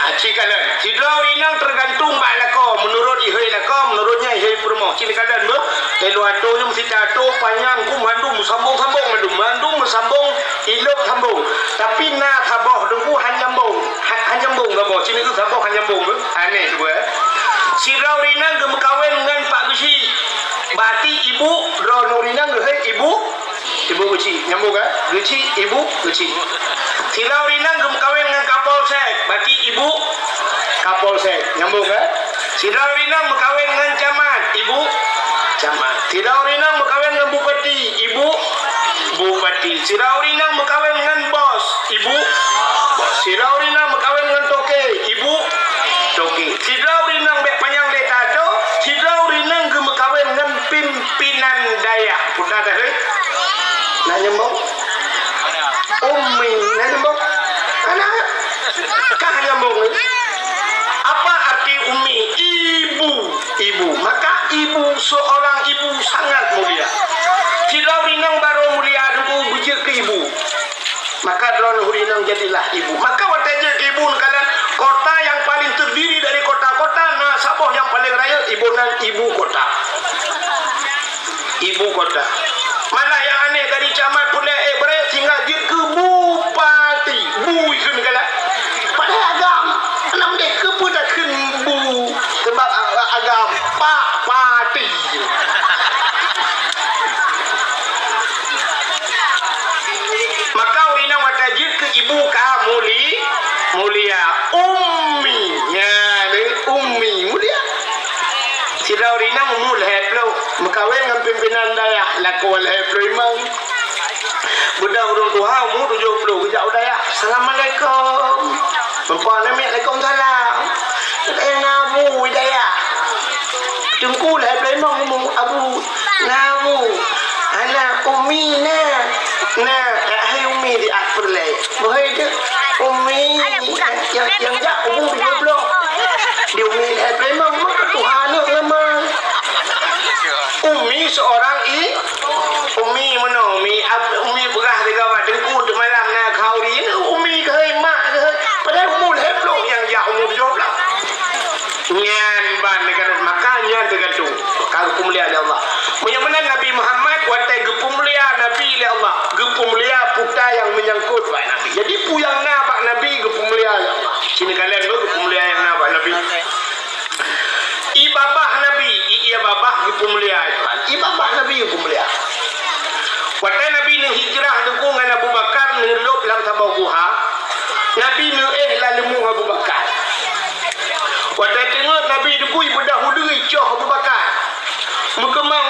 Aci kalon, sidroe ureueng inong teugantung bak lakoe, meunurot ihôi lakoe, meunurot nyan ihôi peurumoh. Cit neukalon beuh, teuh lôn atô nyoe meusitat atô, panyang ku mandum meusambong-sambong mandum, mandum meusambong, ilop sambong. Tapi na saboh Teungku han nyambong, ha-, han nyambong saboh, cit neukalon saboh han nyambong beuh. Aneh tu beuh. Sidroe ureueng inong geumeukawen ngon Pak Geuchik. Berarti ibu, droeneuh ureueng inong geuhôi ibu, ibu geuchik. Nyambung kan? Geuchik, ibu, geuchik. Sidroe ureueng inong geumeukawen ngon Kapolsek, berarti ibu Kapolsek. Nyambung kan? Sidroe ureueng inong meukawen ngon camat, ibu camat. Sidroe ureueng inong meukawen ngon bupati, ibu bupati. Sidroe ureueng inong meukawen ngon bos, ibu bos. Sidroe ureueng inong meukawen ngon toke, ibu toke. Sidroe ureueng inong bèk panyang lé tato, sidroe ureueng inong geumeukawen ngon pimpinan dayah. Peue na teuh? Na nyambung? Ummi, na nyambung? Hana. Ka nyambung ni. Apa arti ummi? Ibu. Ibu. Maka ibu, seorang ibu sangat mulia. Sidroe ureueng inong barô mulia Teungku beujeuet keu ibu. Maka droeneuh ureueng inong jadilah ibu. Maka watèe jeuet keu ibu neukalon, kota nyang paling terdiri dari kota-kota na saboh nyang paling rayeuk, iboh nan ibu kota. Ibu kota. Malah nyang aneh dari camat peureulèe, eh, beureukat sehingga jeuet keu bupati. Bu ikheun neukalon. Padahai agam, nam deh keupeue takheun bu? Sebab a-, agam, pak pati. Maka ureueng inong watèe jeuet keu ibu ka muli-, mulia. Ummi. Nyan, eh, ummi. Mulia. Sidroe ureueng inong umu lhèe ploh, meukawen ngon pimpinan dayah, lakoe lhèe ploh limong. Beudôh ureueng tuha umu tujoh ploh, geujak u dayah, "Assalamualaikum." Meumpan namiet, "Waalaikumsalam." "Eh, na bu i dayah?" "Teungku lhèe ploh limong umu, Abu." "Na bu?" "Hana, Umi na." "Na, hai Umi di akhir lé." Boh hai deuh, Umi, nyang, nyang jak umu tujoh ploh. Di Umi lhèe ploh limong, meutuha aneuk lama. Umi seorang i-, Umi meunoe, Umi, ab-, Umi peugah lé gawat Teungku untuk malam na khauri. Umi keuhai mak keuhai. Padahai umu lhèe ploh nyang jak umu tujoh ploh. Nyan ban teugantung, maka nyan teugantung. Ka geupeumulia lé Allah. Meunyoe meunan Nabi Muhammad, watèe geupeumulia Nabi lé Allah, geupeumulia peue nyang meunyangkot bak Nabi. Jadi, peue nyang na bak Nabi geupeumulia lé Allah. Sini kalian tu geupeumulia nyang na bak Nabi. I babah Nabi, i, i babah geupeumulia. I babah Nabi geupeumulia. Watèe Nabi neuhijrah Teungku ngon Abu Bakar neulôb lam saboh guha, Nabi neuéh lam leumueng Abu Bakar. Watèe teungeut Nabi Teungku, i beudôh u deuh icoh Abu Bakar. Meukeumang